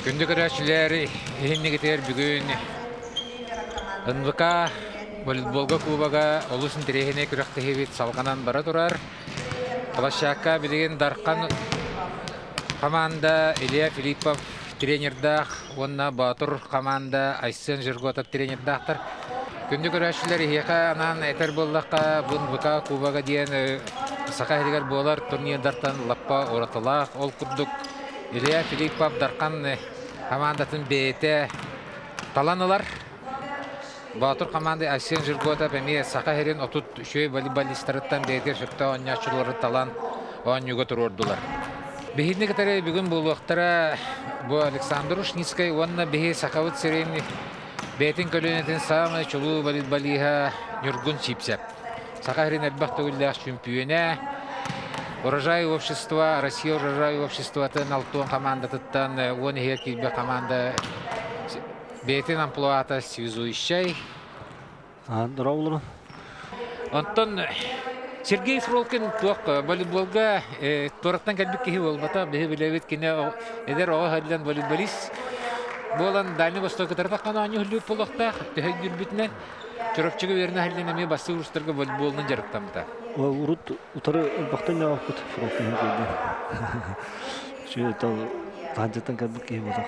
Күндү көрөөччүлэр, иһиннигитигэр бүгүн НВК волейболга кубога олус интэриэһинэй күрэхтэһиибит салҕанан бара турар. Площадка билигин Дархан команда Илья Филиппов тренердаах уонна Боотур команда Айсен Жерготов тренердаахтар. Күндү көрөөччүлэр, эһиэхэ анаан этэр буоллахха, бу НВК кубога диэн Саха сиригэр буолар турнирдартан лаппа уратылаах. Ол курдук Илья Филиппов Дархан командатын бэйэтэ талан ылар. Боотур команда Айсен Жерготов эмиэ Саха сирин 33 волейболистарыттан бэйэтигэр сөптөөх оонньооччулары талан оонньууга туруордулар. Биһигини кытары бүгүн буолуохтара бу Александр Ушницкай уонна биһи Сахабыт сирин бэйэтин көлүөнэтин саамай чулуу волейболиһа Ньургун Сипсеп. Саха сирин элбэх төгүллээх чөмпүйүөнэ, Урожай общество, Россия Урожай обществотын Алтуон командатыттан 10 иһигэр киирбит команда бэйэтин амплуата связующай. Здорово. Онтон Сергей Фролкин туох волейболга туораттан кэлбит киһи буолбата. Биһи билэбит кини эдэр оҕо сылдьан волейболист буолан Дальний Восток кытары оонньуу үллүүт буолуохтаах. Төһө өйдүүрбүтүнэн Чурапчыга үөрэнэ сылдьан эмиэ бастыыр устарга волейболунан дьарыктаммыта. Урут утары ылбахтан ньоҕоппут Фролкин кэлдэ. Үчүгэй таһырдьаттан кэлбит киһи буолах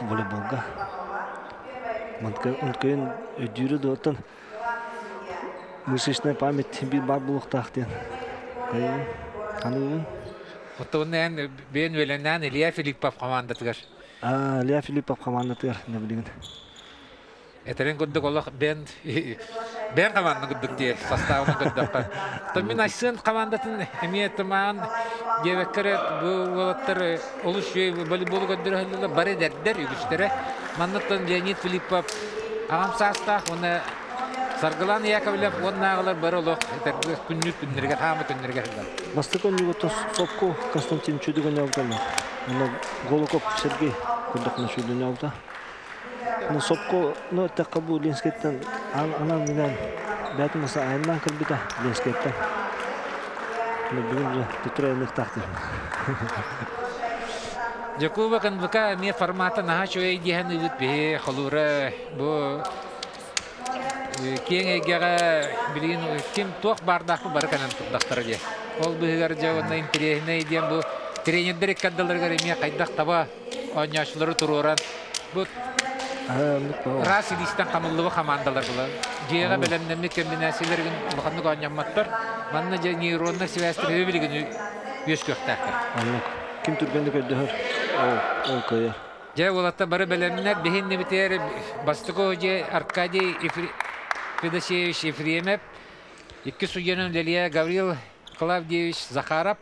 волейболга. Онткөйүн өйдүүрү дуоттан мышечная память биир баар буолуохтаах диэн. Ханыыбын. Оттон эн бэйэн үөлэннээн Илья Филиппов командатыгар. Илья Филиппов командатыгар не билигин. Этэрин курдук олох бэйэн бэйэн команда курдук дии составын көрдөххө. То мин Айсен командатын эмиэ тымаан диэбэккэ эрэ бу уолаттар олус үчүгэй волейболу көрдөрө бары эдэрдэр үгүстэрэ. Манныттан Леонид Филиппов аҕам саастаах уонна Саргылан Яковлев уоннааҕылар бары олох этэргэ күннүүр күннэригэр хаама күннэригэр сылдьар. Бастакы онньугуттан Сопко Константин Чудугунявтан, уонна Голоков Сергей курдук Чудугунявта. Ну, сопко, ну, эттэххэ бу Ленскэттэн анаан минээн бэйэтин маса айаннаан кэлбитэ Ленскэттэн. Ну, бүгүн же төттөрү айанныахтаах диэн. Дьокуба НВК эмиэ формата наһаа үчүгэй диэһэн ыыбыт биһи холуура бу киэҥ эйгэҕэ билигин ким туох баардаахпыт бары кэлэн турдахтара диye. Ол быһыгар дьэ уонна интэриэһинэй диэн бу тренердэр иккардаларыгар эмиэ хайдах таба оонньооччулары туруоран бу ыраас илиистэн хамыллыбы хамаандалар була. Дьиэҕэ бэлэмнэммит кэмбинээссийэлэрин улаханнык оонньоммоттор. Манна дьэ нейроннар сибээстэрэ билигин үөскүөхтээхтэр. Оннук. Ким түргэнник өйдөһөр, ол ол кыайар. Дьэ уолаттар бары бэлэмнэр. Биһиннибитигэр бастакы дьэ Аркадий Федосеевич Ефремов, икки судьянан үлэлиэ Гаврил Клавдиевич Захаров,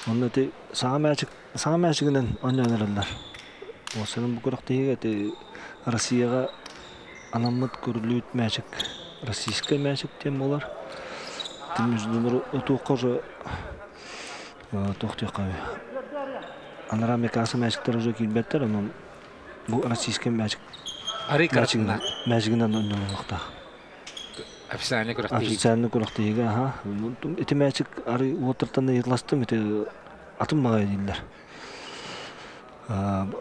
Онно ити саҥа мээчик саҥа мээчигинэн оонньоон эрэллэр. Уопсайынан бу күрэхтэһиигэ ити Россияҕа анаммыт көрүллүбүт мээчик российскай мээчик диэн буолар. Ити международный туохха уже туох диэххэ анараа Микаса мээчиктэр уже киирбэттэр, онон бу российскай мээчик Арый кыратынна. мээчигинэн оонньолонуохтаах. Официальный күрэхтэһии. Официальный күрэхтэһиигэ, аха. Ити мээчик арый уоттартан ыйытластым, ити атын баҕайы дииллэр.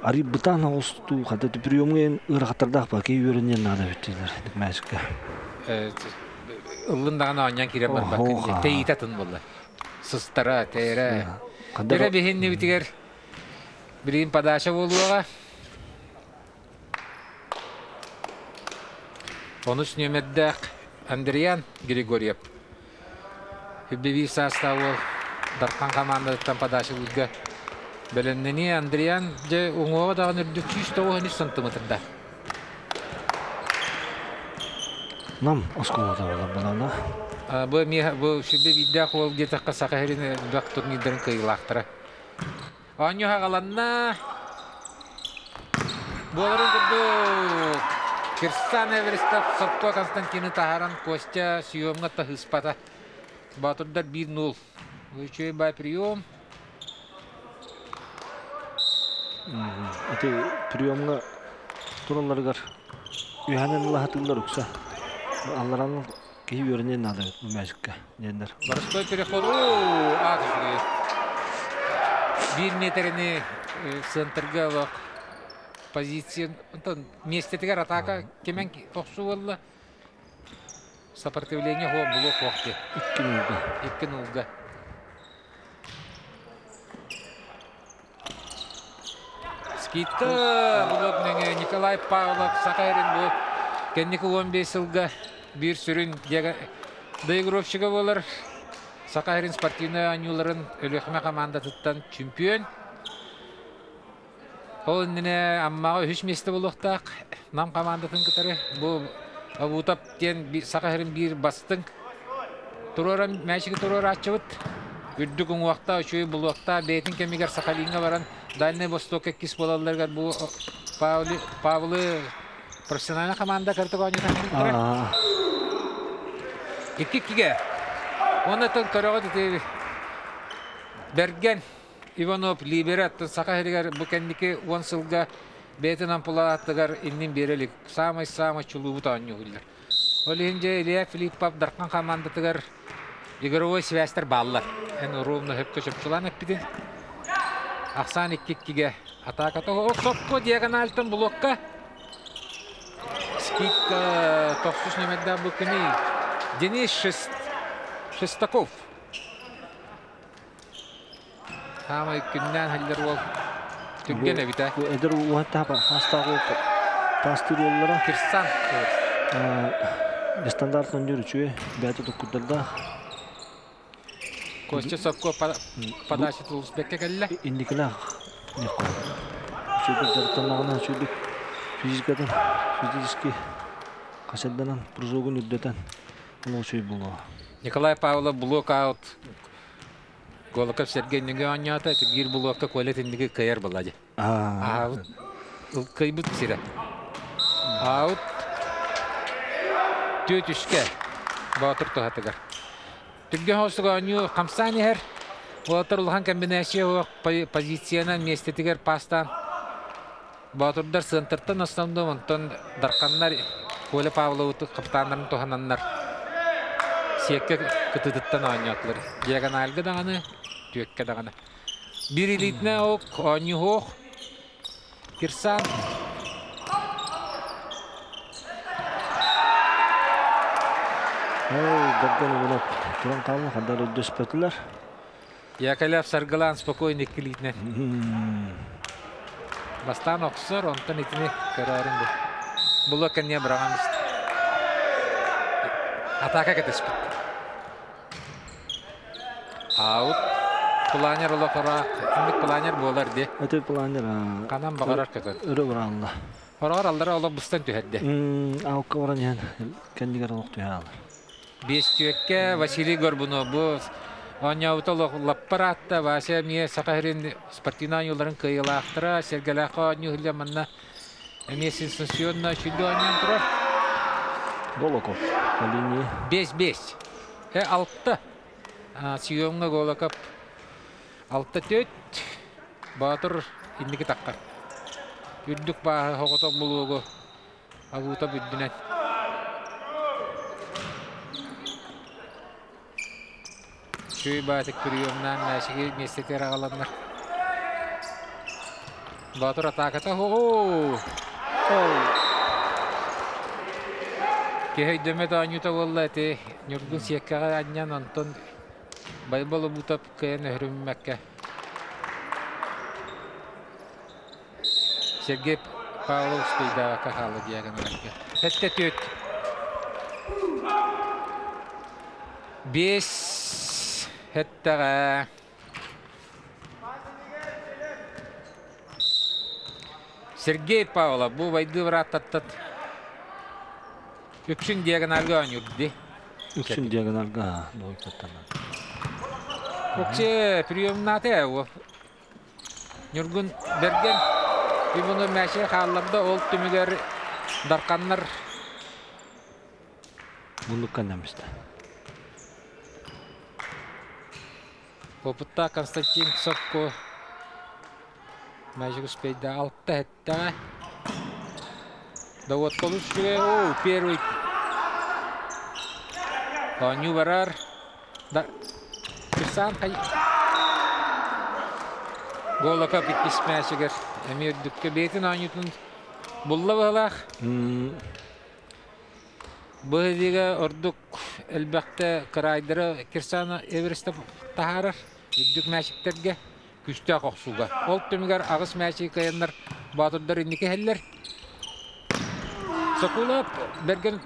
Арый бытаан оҕустуу, хата приемҥа ыарахаттардаах ба, киһи үөрэниэн наада эбит дииллэр мээчиккэ. Ыллын даҕаны оонньоон киирэн барбаккын, тэйиитэ атын буолла. Сыстара, тэйэрэ. Дөрө биһиннибитигэр билигин подача буолуоҕа. Онус нүөмэрдээх Андриан Григорьев 1 саастаах уол Дархан хамаандатыттан подачалыырга бэлэмнэнии. Андриан дьэ уҥуоҕа даҕаны үрдүк 193 сантиметрда. Нам оскуолата буолар балана. Бу эмиэ бу сүрдэ биирдээх уол диэтэххэ Саха сирин элбэх турнирдарын кыайыылаахтара. Оонньуу аҕаланна. Буоларын курдук, Кирсан Эверестов Сопко Константины таһааран Костя съемҥа таһыыспата. Боотурдар 1-0. Үчүгэй бай прием. Ити приемҥа туралларыгар үһэнэн ылаһатыыллар укса. Алларанан киһи үөрэниэн наада эбит бу мээчиккэ диэннэр. Простой переход. Оо, аат үчүгэй. Биир миэтэрэни центрга олох позиция онтон миэстэтигэр атака кимэн охсуу буолла. Сопротивление хуо блок хуох Икки нулга. Икки нулга. Скидка блок нөҥүө Николай Павлов Саха сирин бу кэнники 15 сылга биир сүрүн доигровщига буолар. Саха сирин спортивнай оонньууларын Өлүөхүмэ хамаандатыттан чемпион. Ол иннинэ Аммаҕа үһүс миэстэ буолуохтаах Нам хамаандатын кытары бу Абутап диэн Саха сирин биир бастыҥ туруоран мээчиги туруорааччыбыт. Үрдүк уҥуохтаах, үчүгэй булуохтаах бэйэтин кэмигэр Сахалиҥҥа баран Дальнай Востокка иккис буолалларыгар бу Павлы, Павлы профессиональнай хамаанда кыртык оонньотон Икки иккигэ. Уонна көрөҕүт ити Бэргэн Иванов Либера Саха сиригэр бу кэнники 10 сылга бэйэтин ампулаатыгар иннин биэрэ илик. Саамай-саамай чулуубут оонньуур. Ол иһин дьэ Илья Филиппов Дархан хамаандатыгар игровой связьтар бааллар. Эн ровно сөпкө чопчулаан эппитин. Ахсаан икки-иккигэ атааката соппо диагональтан блокка. Скидка тохсус нүмердээх бу кимий? Денис Шестаков. Саамай күннээн иһэллэр уол түргэн эбит ээ. Бу эдэр уһаттаах хаастаах уол паастыыр уоллара. Кирсан. Стандарт ондьор үчүгэй, бэйэтэ туккурдардаах. Костя Сопко подача Тулусбекке кэллэ. Инникилээх үчүгэйдик дьарыктаннаҕына үчүгэйдик физикатын, физически хасырданан, прыжогун үрдэтэн олох үчүгэй буолуо. Николай Павлов блок-аут Голоков Сергей инниги оонньоото, биир блокка Коля инниги кыайар буолла дии. Аут. Кыайбыт сирэ. Аут. Түөтүскэ. Боотур туһатыгар. Түргэн хоостук оонньуу хамсаан иһэр. Уолаттар улахан комбинация позициянан миэстэтигэр пастаан Боотурдар сыантыртан основном онтон Дарханнар Коля Павловы капитаннарын туһананнар сиэккэ кытыытыттан оонньоотулар. Диагональга даҕаны, түөккэ даҕаны. Биир илиитинэ ок, оонньуһуох. Кирсан. Ой, Дарган Иванов туран хаалла, хандар өйдөспөтүлэр. Яковлев саргылаан спокойно иккилиитинэн. Бастаан охсор, онтон итини көрөөрүн бу. Булуок кэнниэ быраҕан истэ. Атака кэтэспит. Аут. Планер олох ыраах. Инник планер буолар дии. Это планер. Ханан баҕарар көтөр. Өрө быраалла. Хороҕор аллара олох быстан түһэрдэ. Аукка баран иһэн кэннигэр олох түһэ хаалар. Биэстүөккэ Василий Горбунов бу оонньообута лаппар аатта Вася эмиэ Саха сирин спортивнай оонньууларын кыайыылаахтара Сэргэлээххэ оонньуу иһиллэ манна эмиэ сенсационно үчүгэй оонньоон турар. Голоков по линии. 5-5. Алта. Съемҥа Голоков 6-4. Боотур инники таххар. Үрдүк бааһы хоҕотох булуогу Алута үрдүнэн. Үчүгэй баатык приемнаан мээчиги миэстэтигэр аҕаланнар. Боотур атааката оо! Киһи өйдөммөт оонньуута буолла ити Ньургун сиэккэҕэ анньан онтон Байбал Обутов кыайан өһүрүммэккэ Сергей Павловскайдааҕы хаала диагоналарга. Сэттэ түөрт. Биэс эттэҕэ. Сергей Павлов бу байдыы бырааттаттат үксүн диагональга оонньуур дии. Үксүн диагональга дуойкаттанар. Вообще приемнаата Ньургун Бэргэн Иванов мээчигэ хаалларда, ол түмүгэр Дарханнар Муннукка аннаммыста. Опыттаах Константин Сокко мээчик успейда алта эттэҕэ. Да вот получили, о, первый оонньуу барар. Да, Кирсан хай... Голоков иккис мээчигэр эмиэ үрдүккэ бэйэтин оонньуутун булла быһылаах. Быһыыга ордук элбэхтэ кыраайдары Кирсана Эверестов таһаарар үрдүк мээчиктэргэ күүстээх охсууга. Ол түмүгэр аҕыс мээчиги кыайаннар боотурдар инники иһэллэр. Сокулов бэргэн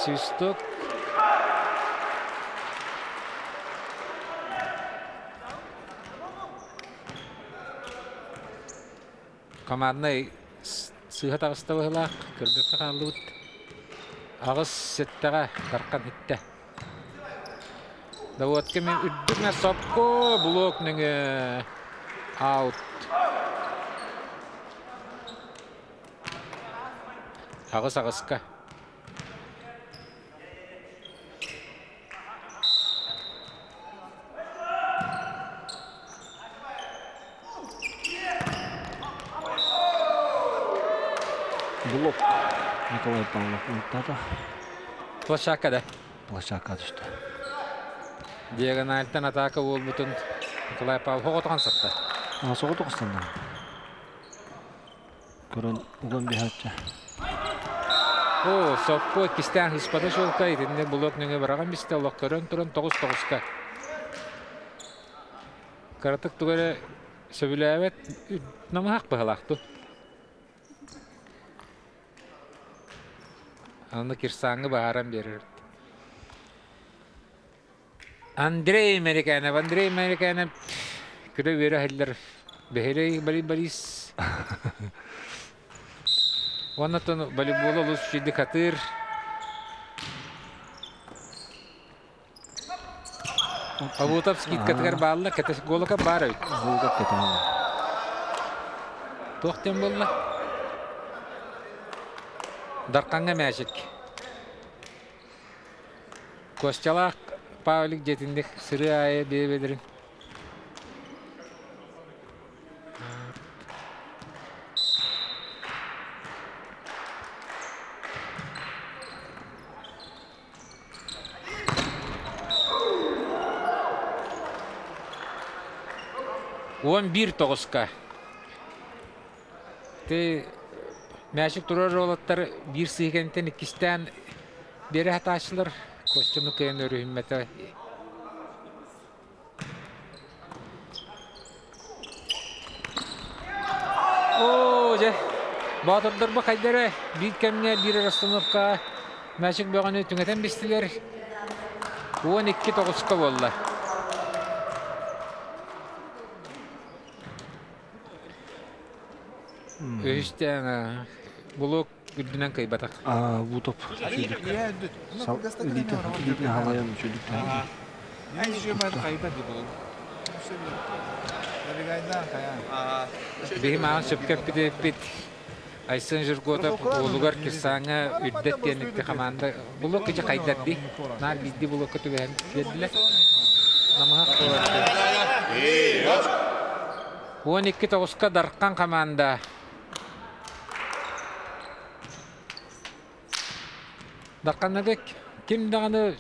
Свисток Команднай сыыһа таҕыста быһыылаах, көрбөккө хааллыбыт. Аҕыс сэттэҕэ Дархан иттэ. Доводка мен үрдүк сопко блок нөҥүө аут. Аҕыс аҕыска. Блок Николай Павлов ыыттата. Площадка да. Площадка түстэ. Диагональтан атака буолбутун Николай Павлов оҕотоҕон сатта. А, соҕотох ыстанна. Көрөн уган биһааччы. Оо, соппуот кистээн хыспата чуолкай, итиннэ блок нөҥүө быраҕан бистэ, олох көрөн туран тоҕус тоҕуска. Кыратык тугу эрэ сөбүлээбэт намыһах быһалаах ту. Аны Кирсааҥҥа баһааран биэрэр. Андрей Американов, Андрей Американов күлэ-үөрэ иһиллэр Бэһирэй Борис Уонна оттон волейболу олус үчүгэйдик хатыыр. Абутов скидкатыгар баалла, кэтэ Голоков баар эбит. Голоков кэтэһэн. Туох диэн буолла? Дархаҥҥа мээчик. Костялаах Павлик дьиэтинник сырыы аайы биэбэлэрин 11 тоҕуска. Ти мээчик турар уолаттар биир сыһыгэнтэн иккистээн биэрэ сатааччылар Костяну кыайан өрүһүммэтэ. Оо, дьэ, Боотурдарба хайдара биир кэмҥэ биир расстановка мээчик бөҕөнү түҥэтэн бистилэр. 12 тоҕуска буолла. Үһүстээн булук үрдүнэн кыайбатах. Бу топ илиитин халайан үчүгдүк Биһи маҕан сөпкө эппит Айсен Жирготов уолугар Кирсааҥҥа үрдэт диэн икки хамаанда булук кичи хайдарди. Наар биирдии булукка түбэһэн биэрдилэр. Намыһах буолар. 12 тоҕуска Дархан хамаанда. Дарханнарга ким даҕаны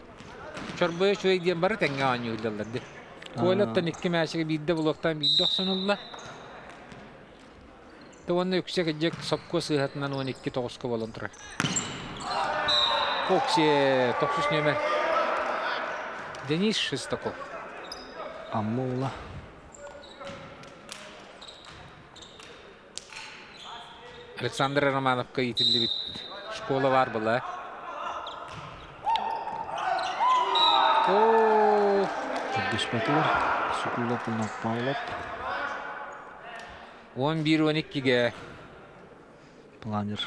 чорбойо үчүгэй диэн бары тэҥҥэ оонньууллар дии. Коляттан икки мээчиги биирдэ булуохтаан биирдэ охсунулла. Уонна үксэ кыдьык сопкуо сыыһатынан 12 тоҕуска буолан турар. Фокси тохсус нүөмэр. Денис Шестаков. Амма уола. Александр Романовка иитиллибит школа баар была. О, Түспэтилэр. Сукулов Павлов. 11-12-ге Планер.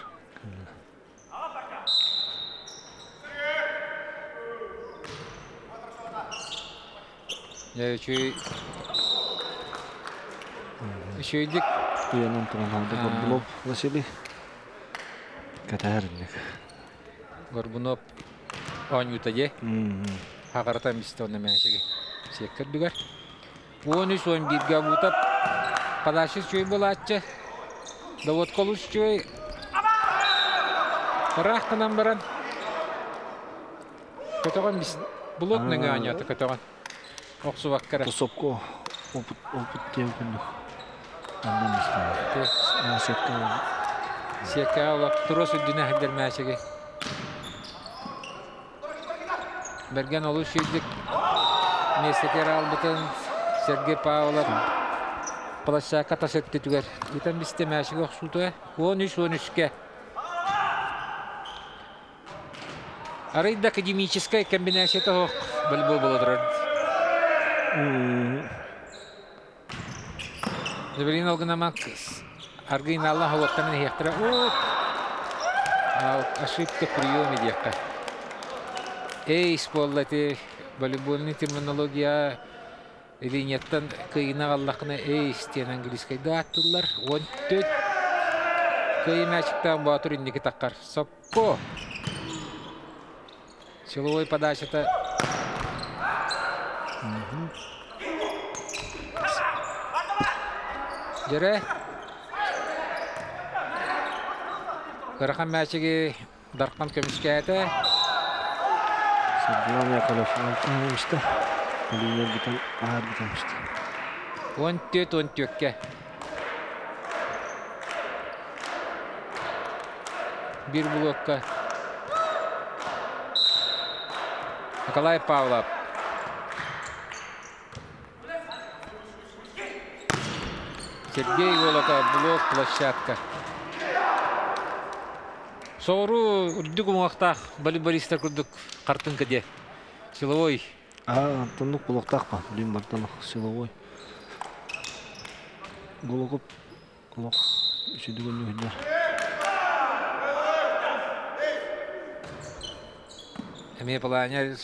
Дьэ үчүгэй үчүгэйдик Уйанан туран алды Горбунов Василий. Кэтэһэр инник. Горбунов оонньуута дьэ. Хаҕаратан бистэ онно мээчиги. Сиэккэ үрдүгэр. 13-11-ге Абутов подача үчүгэй буолааччы. Доводка олус үчүгэй. Ыраах гынан баран көтөҕөн блок нөҥүө оонньоото көтөҕөн. Охсубакка эрэ. Тосопко опыт опыт диэн курдук. Аннан истэ. Сетка. Сетка олох турос үрдүнэ сылдьар мээчиги. Бэргэн олус сүүрдүк миэстэтигэр аалбытын Сергей Павлов площадка тас өттүтүгэр ытан бистэ мээчиги охсуутуга 13-13-кэ. Арай да академическай комбинацията суох волейбол буола турар. Билигин ол гынан аргыйнаалла холуоттан иһиэхтэрэ. Ошибка в приеме диэххэ. Эйс буолла ити волейбольный терминология линияттан кыайыыны аҕаллаххына эйс диэн английскайда ааттыыллар. 14 кыайыы мячиктаах Боотур инники таххар. Соппо! Силовой подачата Дьэрэ Ыарахан мээчиги Дархан көмүскээтэ. Саргылан Яковлев алтан истэ. Линия бүтэн аар бүтэн истэ. 14-14-кэ. Биир блокка Николай Павлов. Сергей Голоков, блок, площадка. Соҕуруу үрдүк уҥуохтаах волейболистар курдук хартыҥка диэ. Силовой. Аа, антоннук булуохтаах ба, билим бартан силовой. Голокоп олох үчүгэй үһүллэр. Эмиэ планер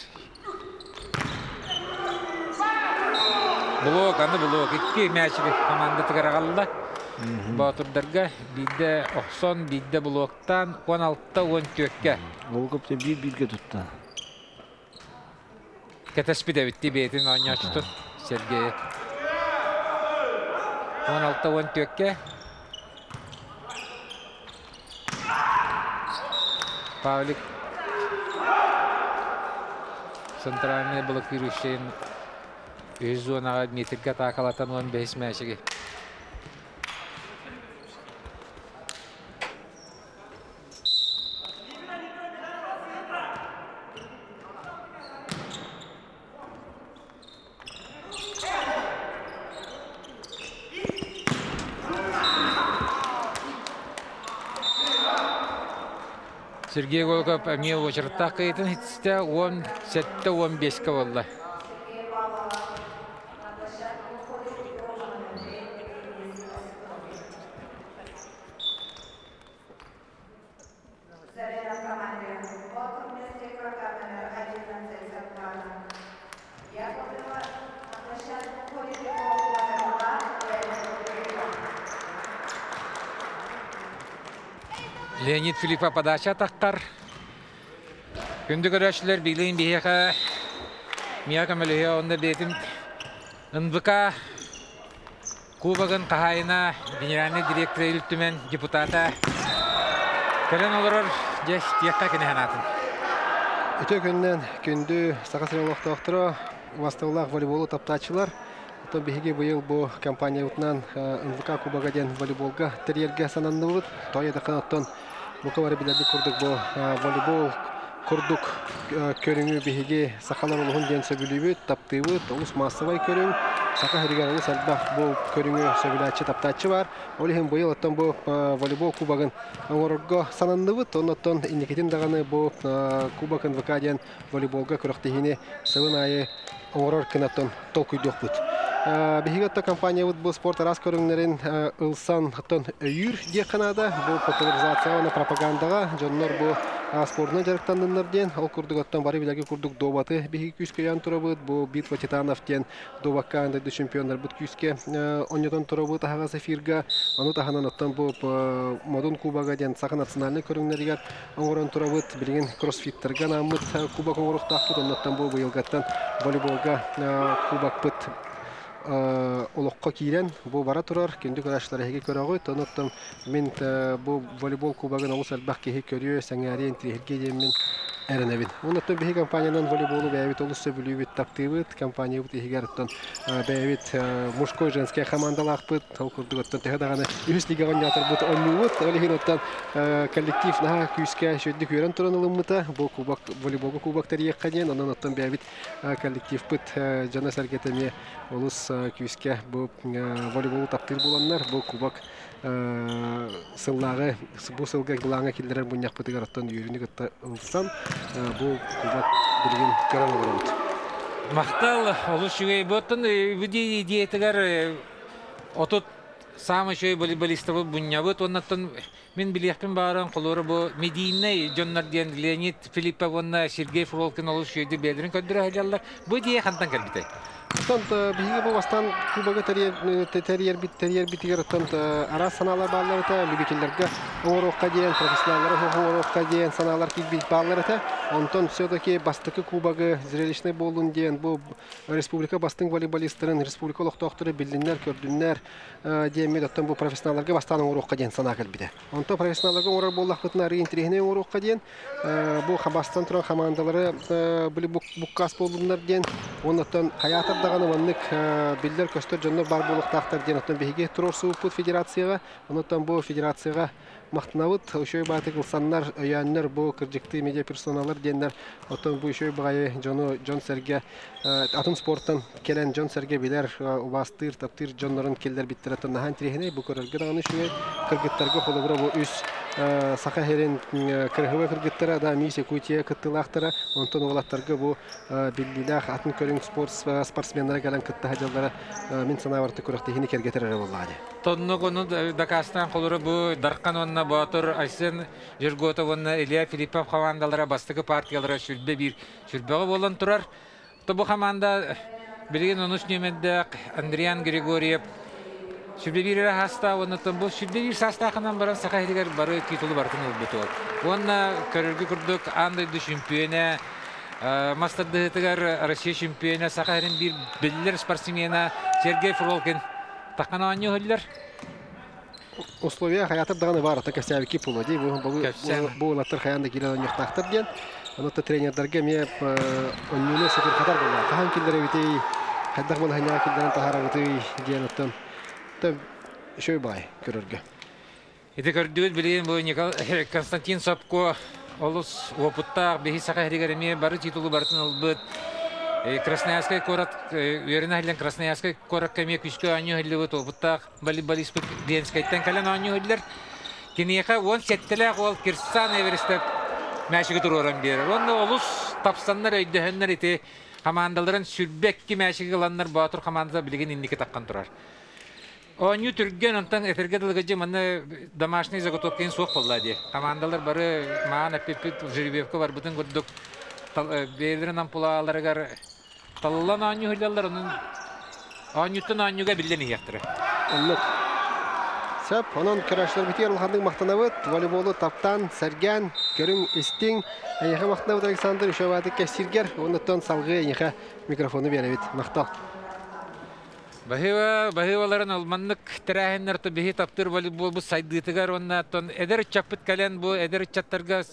Блок, аны блок. Икки мячик командатыгар аҕалла. Боотурдарга биирдэ охсон, биирдэ блоктаан 16-14-кэ. Волков биир-бииргэ тутта. Кэтэспит эбитти бэйэтин оонньооччутун Сергей. 16-14-кэ. Павлик центральный блокирующий үһүс зонаҕа Дмитрийгэ атаакалатан 15 мээчиги. Сергей Голиков эмиэ уочараттаах кыайыытын ситистэ 17-15-кэ буолла. Леонид Филиппов подача тахтар. Күндү көрөөччүлэр билигин биһиэхэ миэхэ көмөлөһүө онно бэйэтин НВК Кубогын хаһаайына, генеральный директор Ил Түмэн депутата кэлэн олорор дьэ тиэххэ кини санаатын. Үтүө күнүнэн күндү Саха сирин олохтоохторо, убастабыллаах волейболу таптааччылар. Оттон биһиги быйыл бу компаниябытынан НВК Кубога диэн волейболга тэрийэргэ сананныбыт. Тоҕо диэтэххинэ, оттон бука бары билэрбит курдук бу волейбол курдук көрүҥү биһиги сахалар олуһун диэн сөбүлүүбүт, таптыыбыт, олус маассабай көрүҥ. Саха сиригэр олус элбэх бу көрүҥү сөбүлээччи, таптааччы баар. Ол иһин быйыл оттон бу волейбол кубогын оҥорорго сананныбыт. Оннуттан инникитин даҕаны бу Кубок НВК диэн волейболга күрэхтэһиини сылын аайы оҥорор гынаттан толкуйдуохпут. Биһиги отто компаниябыт бу спорт араас көрүҥнэрин ылсан оттон өйүүр диэххэ наада. Бу популяризация уонна пропагандаҕа дьоннор бу спордунан дьарыктанныннар диэн. Ол курдук оттон бары билэргэ курдук дуобаты биһиги күүскэ өйөөн турабыт. Бу Битва титанов диэн дуобакка аан дойду чемпионнарбыт күүскэ онньотон турабыт аһаҕас эфирга. Ону таһынан оттон бу Модун Кубога диэн саха национальнай көрүҥнэригэр оҥорон турабыт. Билигин кроссфиттарга анааммыт кубок оҥоруохтаахпыт. Оннуттан бу быйылгаттан волейболга кубокпыт олоххо киирэн бу бара турар. Күндү көрөөччүлэр эһиги көрөҕүт. Онуттан мин бу волейбол кубогын олус элбэх киһи көрүө, сэҥээриэ, интириэһиргиэ диэммин. эрэнэбин. Оннуттан биһи компаниянан волейболу бэйэбит олус сөбүлүүбүт, таптыыбыт. Компаниябыт иһигэр оттон бэйэбит мужской женскай командалаахпыт. Ол курдук оттон төһө даҕаны үһүс лигаҕа оонньоотурбут оонньуубут. Ол иһин оттон коллектив наһаа күүскэ үчүгэйдик үөрэн туран ылыммыта. Бу кубок волейболга кубок тэрийиэххэ диэн. Онон оттон бэйэбит коллективпыт дьоно-сэргэтэ эмиэ олус күүскэ бу волейболу таптыыр буоланнар бу кубок сыллааҕы бу сылга былааҥҥа киллэрэр мунньахпытыгар оттон үөрүүнү кытта ылсан бу кубок билигин көрөн олоробут. Махтал, олус үчүгэй. Бу оттон бүди идеятыгар отут саамай үчүгэй волейболистабыт мунньабыт. Оннуттан мин билиэхпин бааран холуора бу медийнай дьоннор диэн Леонид Филиппов уонна Сергей Фролкин олус үчүгэйдик бэйэлэрин көрдөрө сылдьаллар. Бу идея хантан кэлбитэй? Оттон биһиги бу бастаан кубогы тэрийэрбит тэрийэрбитигэр оттон араас санаалар бааллар этэ. Любителлэргэ оҥоруохха диэн, профессионаллары оҥоруохха диэн санаалар киирбит бааллар этэ. Онтон все-таки бастакы кубогы зрелищный буоллун диэн бу республика бастыҥ волейболистарын, республика олохтоохторо биллиннэр, көрдүннэр диэммит оттон бу профессионалларга бастаан оҥоруохха диэн санаа кэлбитэ. Онтон профессионалларга оҥорор буоллахпытына арыый интэриэһинэй оҥоруохха диэн бу бастан туран хамаандалары били буккаас буоллуннар диэн уонна хайаатар даҕаны маннык биллэр-көстөр дьоннор баар буолуохтаахтар диэн оттон биһиги туруорсубуппут федерацияҕа. Онон бу федерацияҕа махтанабыт. Үчүгэй баҕайытык ылсаннар, өйөөннөр бу кырдьыктыы медиаперсоналар диэннэр оттон бу үчүгэй баҕайы дьону дьон-сэргэ атын спортан кэлэн дьон-сэргэ билэр, убаастыыр, таптыыр дьоннорун киллэрбиттэрэ наһаа интэриэһинэй. Бу көрөргө даҕаны үчүгэй. Кыргыттарга холобура бу үс Саха сирин кырыһыба кыргыттара да Мисс Якутия кыттыылаахтара. Онтон уолаттарга бу биллиилээх атын көрүҥ спорт спортсменнара кэлэн кытта сылдьаллара мин санаабар күрэхтэһиини кэргэтэр эрэ буоллаҕа дии. Тоннук ону дакаастаан холобура бу Дархан уонна Боотур Айсен Жерготов уонна Илья Филиппов хамаандалара бастакы партиялара сүрбэ биир сүрбэҕэ буолан турар. То бу хамаанда билигин онус нүөмэрдээх Андриан Григорьев сүрбэ биир эрэ саастаах уонна бу сүрбэ биир саастаахынан баран Саха сиригэр бары титулу барытын ылбыт уол. Уонна көрөргө курдук аан дойду чемпиона мас тардыһыытыгар Россия чемпиона Саха сирин биир биллэр спортсмена Сергей Фролкин таххан оонньуу иһиллэр. Условия хайатар даҕаны баар ата кэпсээбикки буолуо дии бу уолаттар хайаан да киирэн оонньуохтаахтар диэн ону тренердарга эмиэ онньууну сытырхатар буолла хаһан киллэрэбитий хайдах балаһыанньаҕа киллэрэн таһаарабытый диэн оттон үчүгэй баҕайы көрөргө. Ити көрдүгүт билигин бу Константин Сопко олус уопуттаах биһи Саха сиригэр эмиэ бары титулу барытын ылбыт. Красноярскай куорат үөрэнэ иһиллэн Красноярскай куоракка эмиэ күүскэ оонньуу иһиллибит уопуттаах волейболиспыт Ленскэйтэн кэлэн оонньуу иһиллэр. Киниэхэ 17-лээх уол Кирсан Эверестов мээчиги туруоран биэрэр. Уонна олус тапсаннар, өйдөһөннөр ити хамаандаларын сүрбэкки мээчиги ыланнар Боотур хамаандата билигин инники таххан турар. Оонньуу түргэн, онтон этэргэ дылы манна домашний заготовкаын суох буолла дии. Командалар бары маан эппиппит жеребьевка барбытын курдук бэйэлэрин ампулааларыгар талыллан оонньуу сылдьаллар, онон оонньууттан оонньууга биллэн иһиэхтэрэ. Оннук. Сөп, онон көрөөччүлэрбитигэр улаханнык махтанабыт. Волейболу таптаан, сэргээн, көрүҥ, истиҥ. Эйиэхэ махтанабыт, Александр, үчүгэй кэссииргэр. Оннуттан салгыы эйиэхэ микрофону биэрэбит. Махтал. Баһыыба, баһыыбаларын алманнык тэрээһиннэр то биһи таптыыр волейболбут сайдыытыгар уонна оттон эдэр ыччаппыт кэлэн бу эдэр ыччаттарга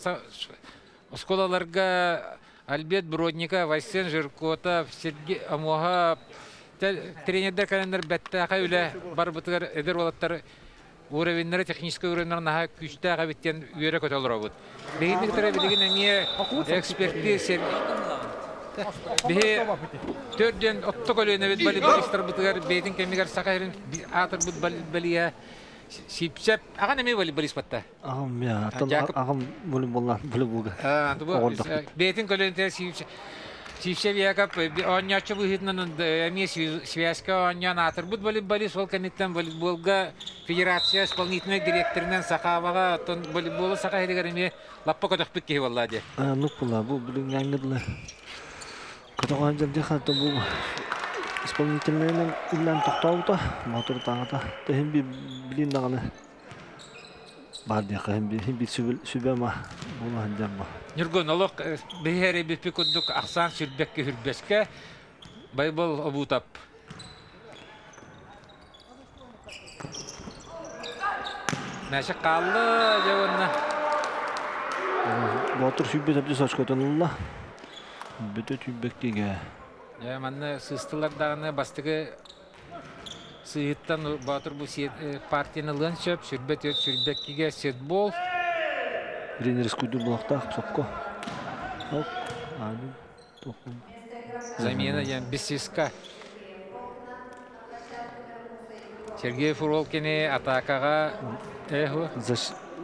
оскуолаларга Альберт Бродников, Айсен Жиркотов, Сергей Омуоһап тренердэр кэлэннэр бэттээхэй үлэ барбытыгар эдэр уолаттар уровеннара техническэй уровеннара наһаа күүстээх эбит диэн үөрэ-көтө олоробут. Биһигини кытары билигин эмиэ эксперти биһи төрдүөн отто көлүөнэбит волейболистарбытыгар бэйэтин кэмигэр Саха сирин аатырбыт бэлиэ Сипсеп аҕан эмиэ волейболист батта. Аҕам я аҕам волейболлаан волейболга оҕордохпут. Бэйэтин көлүөнэтигэр Сивцев Яков оонньооччу быһыытынан эмиэ связка оонньоон аатырбыт волейболист, ол кэнниттэн волейболга федерация исполнительнай дириэктэринэн Сахабаҕа, оттон волейболу Саха сиригэр эмиэ лаппа көтөхпүт киһи буолла дии. Оннук буолла, бу билиҥҥээҥҥэ дылы көтөҕөн дьэрдиэхэ бу исполнительнайынан үлэлээн тохтообута, моторутааҕыта. Тэһин билин даҕаны Баар диэххэ иһин биир сүбэ-ама буола сылдьар бу. Ньургун, олох биһи эрэ курдук ахсаан сүрбэккэ хүрбэскэ Байбал Обуутап. Мэшик хаалла дьэ уонна. Боотур 104 очкотун ылла. Бүтө түүрбэктигэ. Дьэ, манна сыыстылар даҕаны бастакы сыыһыттан Боотур бу партияны ылыан сөп. 24 сүүрбэккигэ сетбол. Тренер скуйдур буолуохтаах сопко. Оп, аанын тохун. Замена диэн бессиска. Сергей Фролкини атаакаҕа эху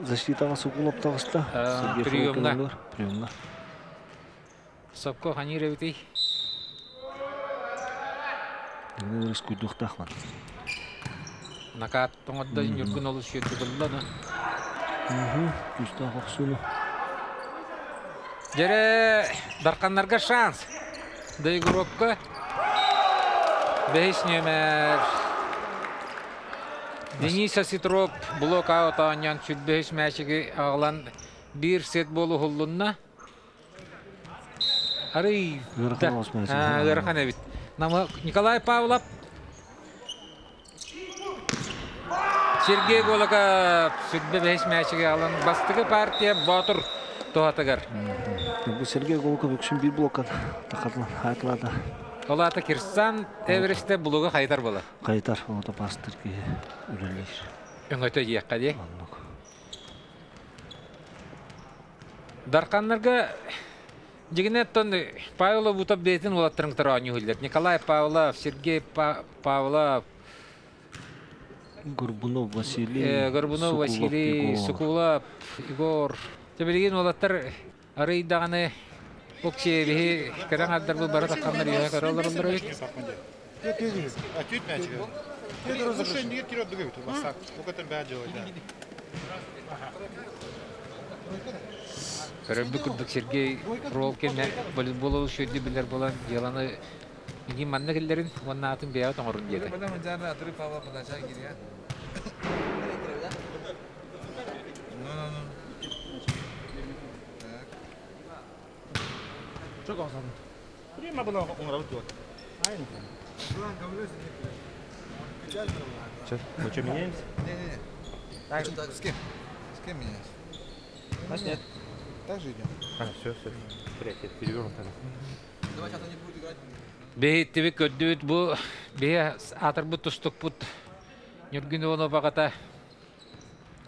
Защитаҕа сукулап таҕыста. Сергей приемна. Приемна. Сопко ханир эбитий? Ырыс куйдуохтаах Накаат тоҥордо Ньургун олус үөрдү да. Күүстээх охсууну. Дьэрэ Дарханнарга шанс. Доигровка бэһис нүөмэр Денис Осетров блок аут оонньоон сүрбэһис мээчиги аҕалан биир сет буолу уһуллунна. Арый ыарахан эбит. Николай Павлов Сергей Голоков сүрбэ бэһис мээчиги аҕалан бастакы партия Боотур туһатыгар. Бу Сергей Голоков үксүн биир блокка тахатылан хаатылаата. Ол аата Кирсан Эвересте блогу хайытар буолар. Хайытар, оҕото пастыр киһи үлэлиир. Өҥөтө диэххэ дии. Оннук. Дарханнарга дьигинэ оттон Павел Обутов бэйэтин уолаттарын кытары оонньуу Николай Павлов, Сергей Павлов, Горбунов Василий, Горбунов Василий, Сукулов Егор. Дьэ билигин уолаттар арый даҕаны Оксиевиһи кэрэн ардарбыт бары тахханнар үөһэ көрө олороллор эбит. Көрөрбүт курдук Сергей Фролкин волейболу үчүгэйдик билэр буолан дьыаланы Миигин манна киллэрин уонна аатын бэйэҕит оҥорун диэтэ. Че, мы что, меняемся? Не-не-не. Так. С кем? С кем меняемся? Нас нет. Так же идем. А, все, все. Блять, я переверну тогда. Биһиттибит көрдүбүт бу биһи аатырбыт тустукпут Ньургун Иванов аҕата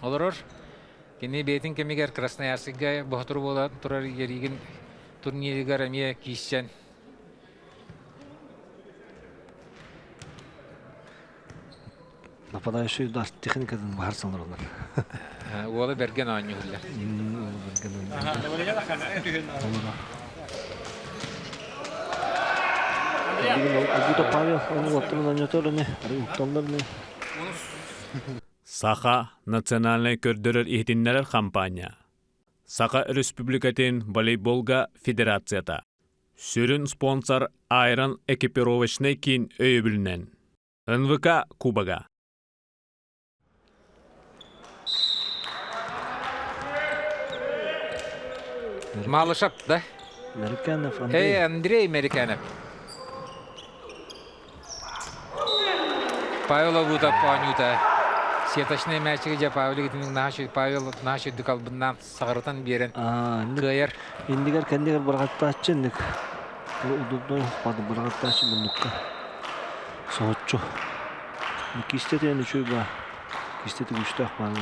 олорор. Кини бэйэтин кэмигэр Красноярскайга боотур буола турар Еригин турнирыгар эмиэ киирсэн Нападающий удар техникатын баһар санырылар. Уола бэргэн оонньууллар. Бүгүн Павел ону оттон не, укталлар не. Саха национальнай көрдөрөр-иһитиннэрэр хампаанньа Саха Өрөспүүбүлүкэтин волейболга федерацията Сүрүн спонсор Айрон экипировочнай киин өйөбүлүнэн НВК Кубога. Малышев, да? Мериканов Андрей. Эй, Андрей Мериканов. Павел Абутов оонньуута. Сеточнай мээчиги дьэ Павел итинник наһаа Павел наһаа үчүгдүк албыннаан саҕарытан биэрэн кыайар. Иннигэр кэннигэр быраҕаттааччы инник. Удобной бады быраҕаттааччы муннукка. Соһуччу. Кистэтин үчүгэй баа. Кистети күүстээх баар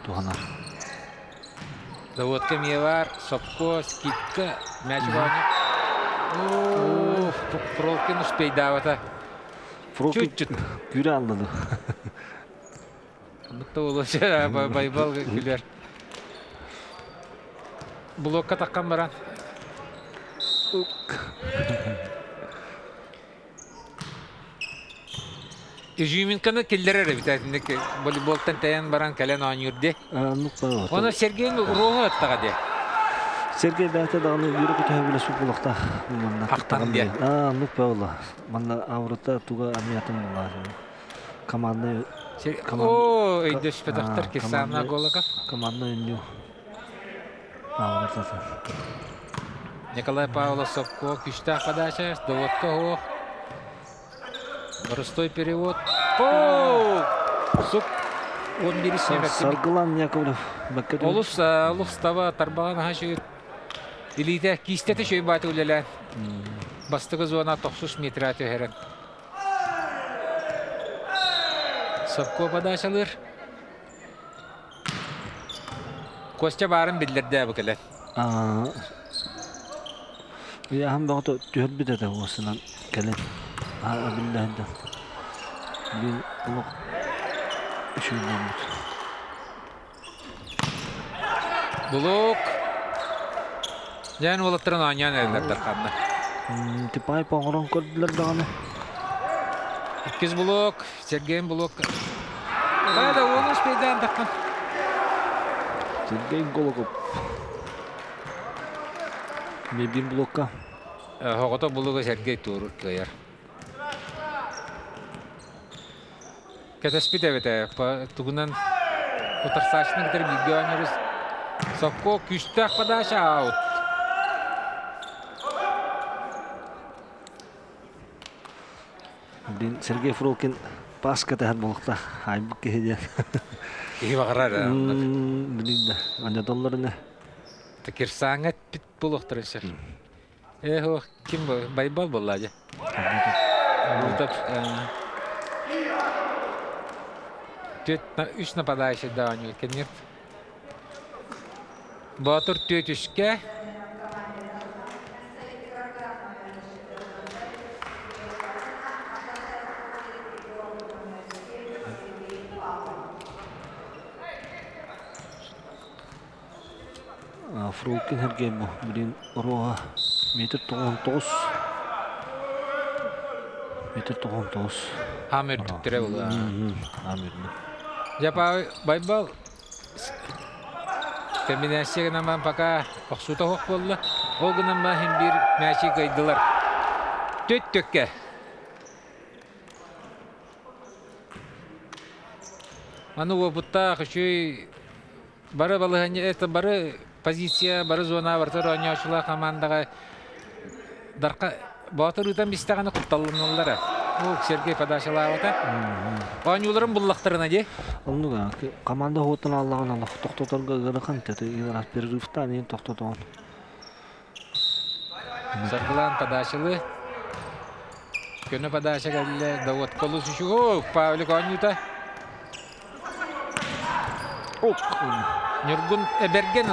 туһанар. Заводка эмиэ баар, сопко, скидка, мяч оонньуу. Фролкин успейдаабата. Фролкин Чуть-чуть. Күрэ аллады. Бутта болуочу Байбал күлэр. Блокка таххан баран. Изюминканы киллэрэр эбит этинник волейболтан тэйэн баран кэлэн оонньуур дии. Оны Сергей уруоһу аттаҕа дии. Сергей бэйэтэ даҕаны үөрэ көтөһө билэ сукулахтаах манна Ахтан диэн. Аа, оннук буолла. Манна аврата туга амиатын булла. Командный О, өйдөспөтөхтөр Кирсанна Голоков. Командный үннүү. Аврата. Николай Павлов Сопко күүстээх подача, доводка суох. Простой перевод. О! Сук. 11 нөмер. Саргылан Яковлев. Олус олус таба тарбаҕан аһа үчүгэй. Илиитэ киистэтэ үчүгэй бааты үлэлээн. Бастакы зона тохсус метра түһэрэн. Сопко подачалыыр. Костя баарын биллэрдэ бу кэлэн. Ыйааһын бөҕөтө түһэрбит этэ уосунан кэлин биллэһинде бил олох үчүгэй буолбут. Булук. Дьэн уолаттарын оонньоон эрэллэр Дарханна. Типайп оҥорон көрдүлэр даҕаны. Иккис булук, Сергей булук. Да, да, уолу успейдаан Дархан. Сергей Голоков. Мебин блокка. Оҕото булуга Сергей туору кыайар. Кэтэспит эбитэ тугунан утарсааччыны кытары бииргэ оонньуурус Сокко күүстээх подача аут. Блин, Сергей Фролкин пас кэтэһэр буолуохтаах. Айбыт киһи диэн. Киһи баҕарар. Блин да, анньаталлар ини. Кирсааҥҥа эппит буолуохтарын сөп. Ээ, ким Байбал буолла дьэ. Бутов үс нападающий да оонньуур кэнниэт. Боотур түөрт үскэ. Фролкин Сергей бу билигин уруоһа метр тоҕуон тоҕус метр тоҕуон тоҕус Аам үрдүктэрэ буолла. Аам үрдүк. Дьапа Байбал комбинация гынан пока охсуута суох буолла. Ол гынан иһин биир мячи кыайдылар. Төт төккө. Маны уопуттаах үчүгэй Бары балаһыанньа это бары позиция, бары зона барытар оонньоочулар хамаандаҕа Дарха Боотур ыытан бистэҕинэ кутталланаллара. Ол Сергей подачалаабата. Оонньууларын буллахтарына дии. Оннук команда уһуттан аллаҕын олох тохтоторго ыарахан тete ыарах перерывтаан иһин тохтотоҕун. Саргылаан подачалы. Көнө подача кэллэ. Да вот колус үчүгэй. Павлик оонньуута. Ньургун Эбэргэн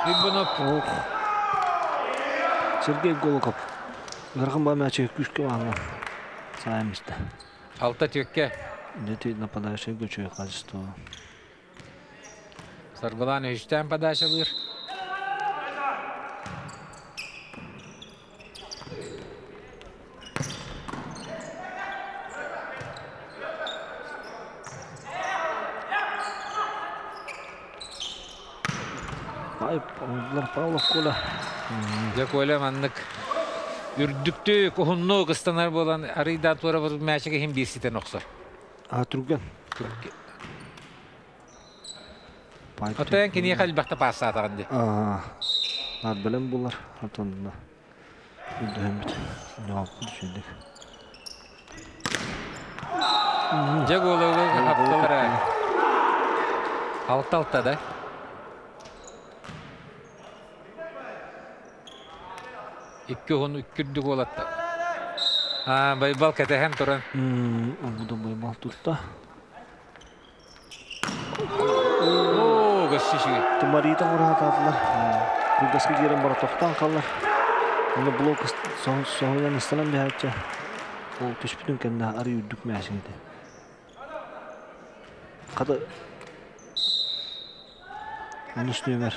Ньургунов. Ох. Сергей Голоков. Ыарахан баа мээчигэ күүскэ баалла. Саайым истэ. Алта түөккэ. Дети нападающий үчүгэй качество. Саргылаан үһүстээн подачалыыр. Павлов Коля. Дьэ Коля маннык үрдүктүк, уһуннук ыстанар буолан арыйдаан туора мээчик иһин биир ситэн охсор. А, түргэн. Оттон киниэхэ элбэхтэ паастаатаҕын дии. Аа, бэлэм булар. Отонно үрдэһэммит. Ньооппут үчүгдик. Дьэ голову хапталара. Алта-алта да? Икки уһун икки үрдүк уолатта. Аа, Байбал кэтэһэн туран. Бу Байбал тутта. Оо, көссүшү. Тумарита ураатаатылар. Кылгаска киирэн бара тохтоон хааллар. Онно блок соһуйан ыстанан биһээччи. Ол түспүтүн кэннэ арый үрдүк мээсиҥ этэ. Хата онус нүөмэр.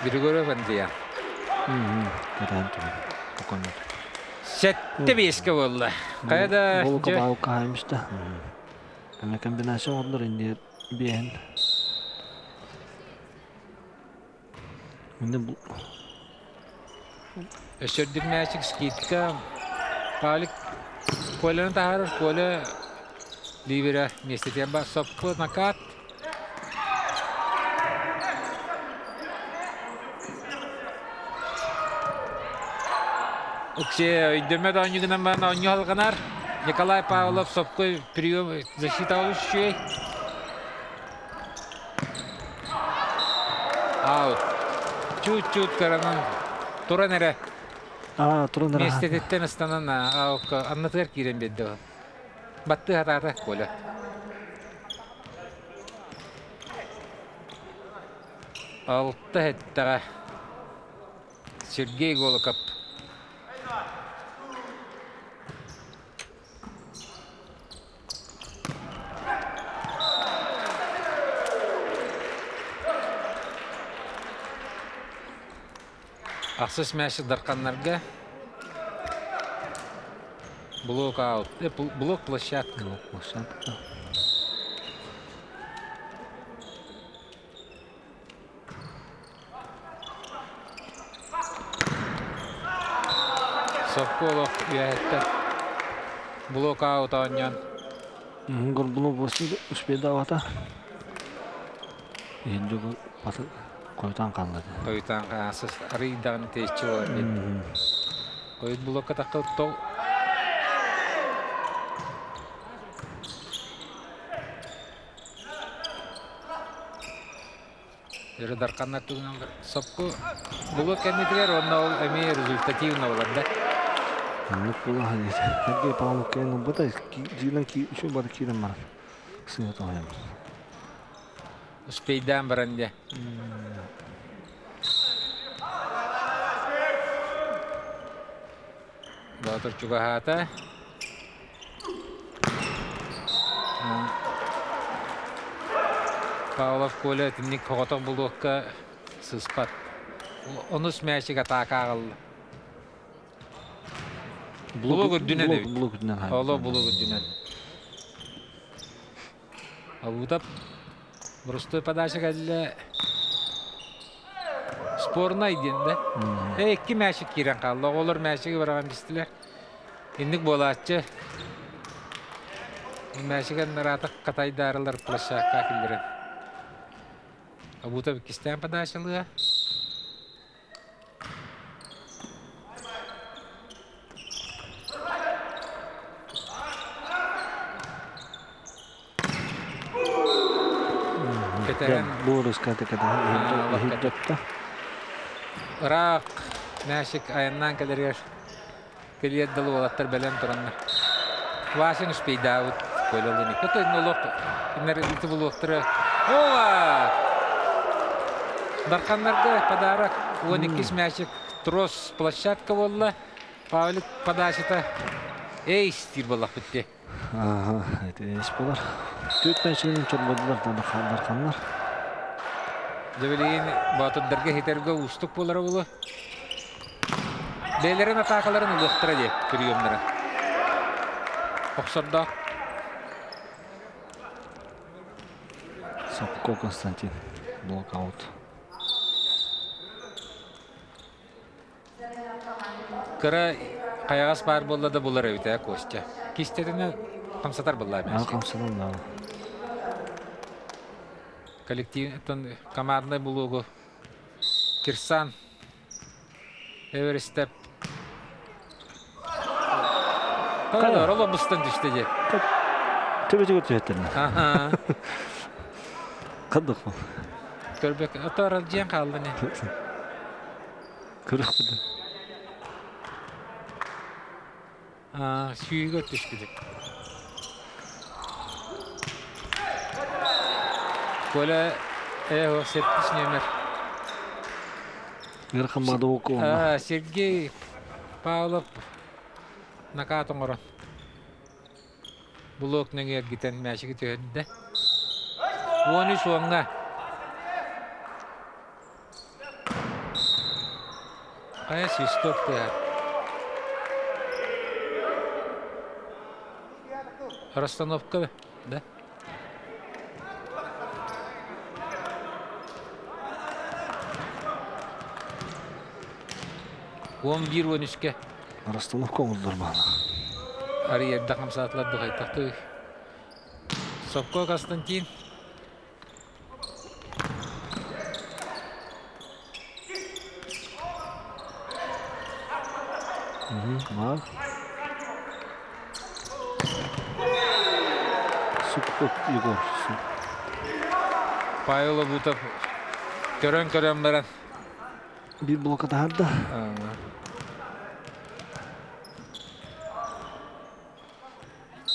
Григорьев Андреян. Кэтээн туран. Оконнот. Сэттэ биэскэ буолла. Хайа да Волка баалка хааймыста. Эме комбинация оҥордулар иннигэр биэһин. Инде бу Өссө үрдүк мээчик скидка Павлик Коляны таһаарар. Коля ливера миэстэтигэр бар соппу накат. Уксе өйдөмөт оонньугунан баран оонньуу алҕанар. Николай Павлов сопкой прием защита үчүгэй. Аут. Чуть-чуть кыранан туран эрэ. Аа, туран эрэ. Миэстэтиттэн ыстанан аукка аннатыгар киирэн биэрдэ. Баттыы хатаата Коля. Алта эттэҕэ Сергей Голоков. Ахсыс мяч Дарханнарга. Блок аут. Блок площадка. Блок площадка. Соколов үөһэттэн блок аут оонньоон. Горбунов успейдаабата. Иһин дьолу Хойутаан хаалла. Хойутаан хаасыс арыйдаҕын тэйиччи буолар диэн. Хойут блокка таххыл тол Өрө дарханнар тугунан сопку булуок кэннитигэр уонна ол эмиэ результативно болар да. Оннук буолаһан Сергей Павлов кэлэн ылбыта дьиилэн үчүгэй бары киирэн баран сыыһа тоһуйан. Успейдаан баран дьэ. Боотур чугаһаата. Павлов Коля итинник соҕотох булуокка сыспат. Онус мээчик атаака аҕалла. Блок үрдүнэн эбит. Блок үрдүнэн. Оло блок үрдүнэн. Алутап Боростуой подача кэллэ. Спорнай диэн да. Э, икки мээчик киирэн хаалла. Оҕолор мээчиги быраҕан бистилэр. Инник буолааччы. Мээчик аннараата катайдаарылар площадка киллэрэн. Абутов иккистээн подачалыа. Кэтэһэн Буоруска кэтэһэн иһирдьэтте. Ыраах Мяшик айаннаан кэлэригэр кэлиэр дылы уолаттар бэлэм тураннар. Васин успейдаабыт Коля Икки олох кинилэр ити булуохтара. Ова! Дарханнарга подарок 12 мячик трос площадка буолла. Павлик подачата эйс диир буоллахпыт дии. Ага, это эйс буолар. Түөрт мячигинэн чорбодулар Дарханнар. Дьэ билигин Боотурдарга хитергэ уустук буолара буолуо. Бэйэлэрин атаакаларын ылыахтара дии приемнара. Охсордоох. Сапко Константин. Блокаут. Кыра хайаҕас баар буолла да булар эбит ээ Костя. Кистэтинэ хамсатар буолла Аа, хамсанан да. Коллектив командный булугу Кирсан Эверестеп Хайа, Роло быстан түстэ дии. Төбөтүгэр түһэттэрнэ. Хаддах бу. Көрбөк, отор дьиэн хаалла не. Көрөх бу. Сүүгө түспүт. Коля э сэттис нүөмэр. Ыарахан баада Сергей Павлов накаат оҥорон блок нөҥүө эргитэн мээчиги түһэрдэ. 13 уоҥҥа Хайа свисток тыаһа. Расстановка да? 11 13-ке. Расстановка оҥордулар баҕана. Арыйарда хамсаатылар духайтахтыы. Сопко Константин. Баар. Суккут Егор. Павел Обутов көрөн-көрөн баран. Биир блока таһаарда.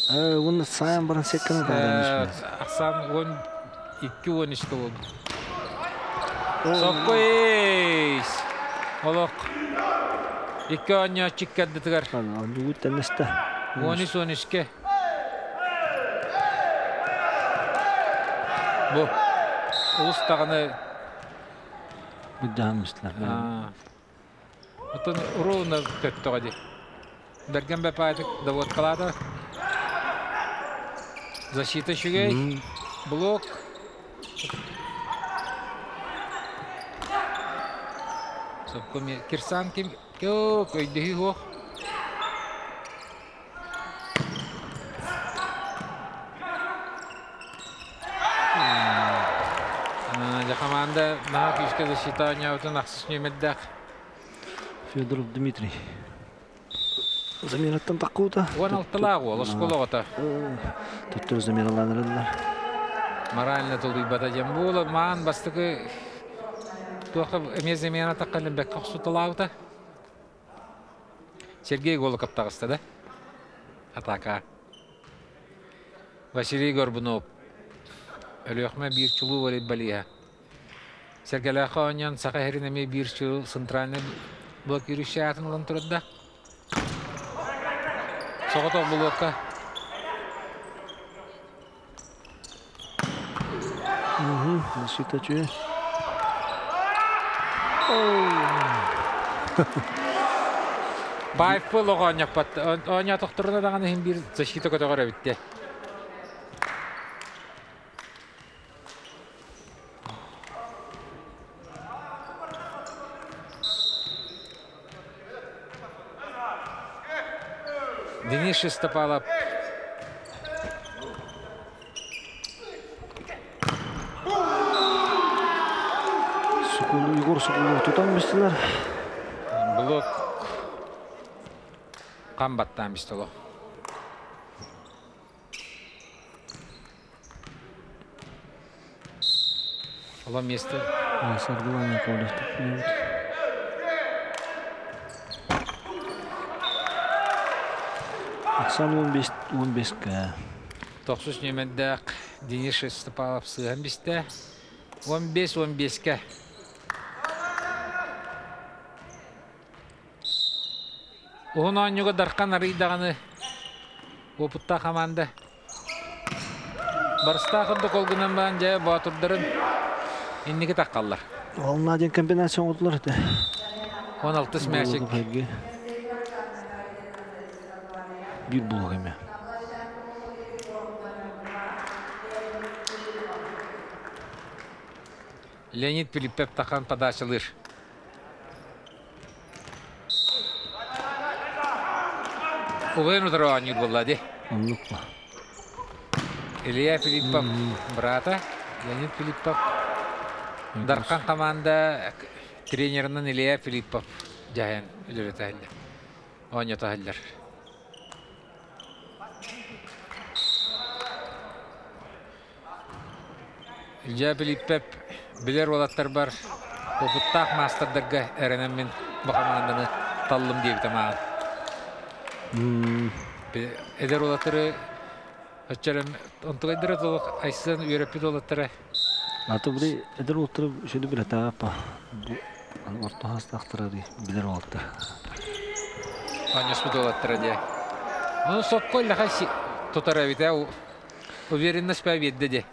Уонна сайын баран секканы таһааран Ахсаан 12-13 болду. Соккойс! Олох. Икки оонньооччу икки Оонньуугут тэннэстэ. 13-13-ке. Бу улус даҕаны Быдьаан мистилэр. Оттон ровно көттөҕө дии. Бэргэн Бэпаатик доводкалаата. Защита үчүгэй. Блок. Кирсан ким? Кök, өйдөһүү суох. Дьэ хамаанда наһаа күүскэ защита оонньообутун ахсыс нүөмэрдээх Федоров Дмитрий. Заменаттан таккуута. 16-лаах уол, оскуола оҕото. Төттөрү заменалаанырыллар. Морально толуйбата диэн буола маан бастакы туохха эмиэ замена таххан бэккэ охсуталаабыта. Сергей Голоков таҕыста да? Атака. Василий Горбунов. Өлүөхмэ биир чулуу волейболиһа. Сэргэлээххэ оонньоон Саха сирин эмиэ биир чулуу центральнай блокирующай аатын ылан турда. Соҕотох блокка. Защита үчүгэй. Байфыл оҕонньоппот. Оонньоотохторуна даҕаны иһин биир защита көтөҕөр эбит дии. Денис Шестопалов Сукулу, Егор Сукулов тутан бистилэр. Блок хам баттаан бистэ олох. Ола место. Саргылан Яковлев туппуйбут. Оксана 15 15-ка. Тохсус нүөмэрдээх Денис Шестопалов сыһан бистэ. 15-15-ке. Уһун оонньууга Дархан арый даҕаны уопуттаах хамаанда. Барыстаах ордук ол гынан баран дьэ боотурдарын инники таххаллар. Волна диэн комбинация оҥордулар этэ. 16 мячик. Биир блок эмэ. Леонид Пилиппев тахан подачалыыр. Убайын утары оонньуур буолла дии. Оннук ба. Илья Филиппов брата, Леонид Филиппов. Дархан команда тренеринэн Илья Филиппов дьаһайан үлэлэтэ оонньото иһэллэр. Илья Филиппев билэр уолаттарбар опыттаах маастардарга эрэнэммин бу хамаанданы таллым диэбитэ маар. Эдэр уолаттары оччором онтугайдара толук Айсен үөрэппит уолаттара. Аты били эдэр уолаттары сүдү билэтаапа. Орто хаастаахтара билэр уолаттар. Оонньоспут уолаттара дии. Ону сокко иллэхэ тутар эбит ээ Уверенность биэрдэ дии.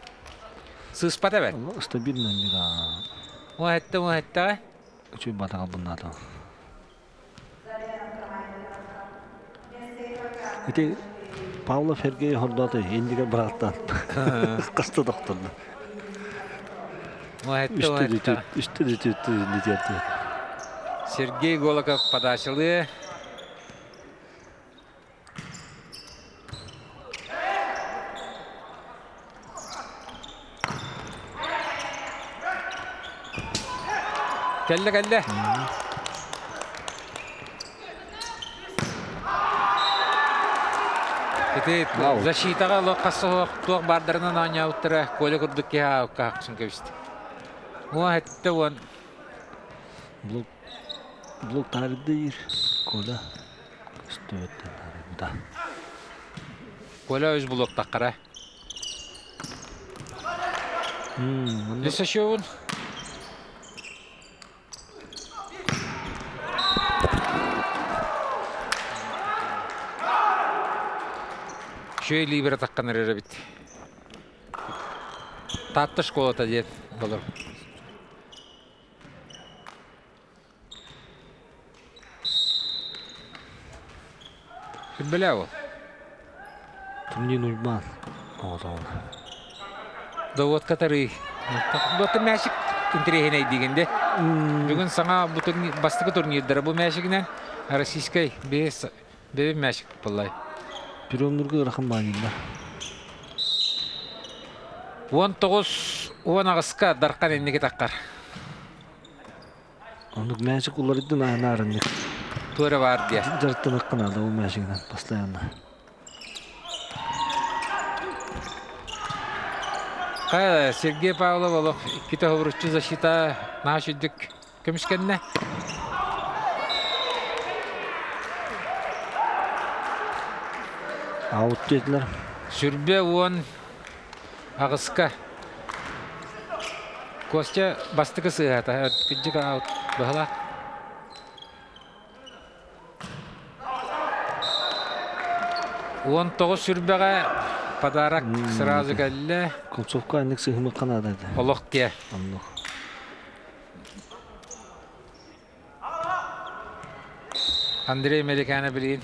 Сыыспат эбэт. Стабильно мира. Уһатта, уһатта. Үчүгэй батаҕа буннаата. Ити Павлов Сергей хордоото индигэ бырааттаан хаста дохторду. Уһатта, уһатта. Үстэ үстэ Сергей Голоков подачалыы. Кэллэ, кэллэ. Ити защитаҕа олох хас туох баардарынан оонньообуттара Коля курдук киһи аакка хахсын кэбистэ. Уон хэттэ уон. Блок блок таарыйдыыр Коля көстүбэттэн таарыйбыта. Коля үс блоктаххара. Өссө шоун. Үчүгэй либера таххан эрэр эбит. Таатта школата диэн болор. Ким ол? Тумнин Уйбаан оҕотоҕуна. Доводка тарыы. Буотта мээчик интэриэһинэй диигин Бүгүн саҥа бу бастакы турнирдара бу мээчигинэн российскай бэс бэбин мээчик буоллай. Пиромнурга ыарахан баанньыллар. 19 18-ка Дархан инники таххар. Оннук мээчик уларыйдын аанаарыннык. Туора баар диye. Дьарыктаныахха наада ол мээчигинэн постоянно. Хайа, Сергей Павлов олох иккитэ хобуруччу защита наш үрдүк көмүскэннэ. Аут диэтилэр. Сүрбэ уон аҕыска Костя бастакы сыыһата кырдьык аут быһалаах. 19 сүрбэҕэ подарок сразу кэллэ. Концовка аннык сыһымыкка наада этэ. Олох диэ. Оннук. Андрей Меликана билигин.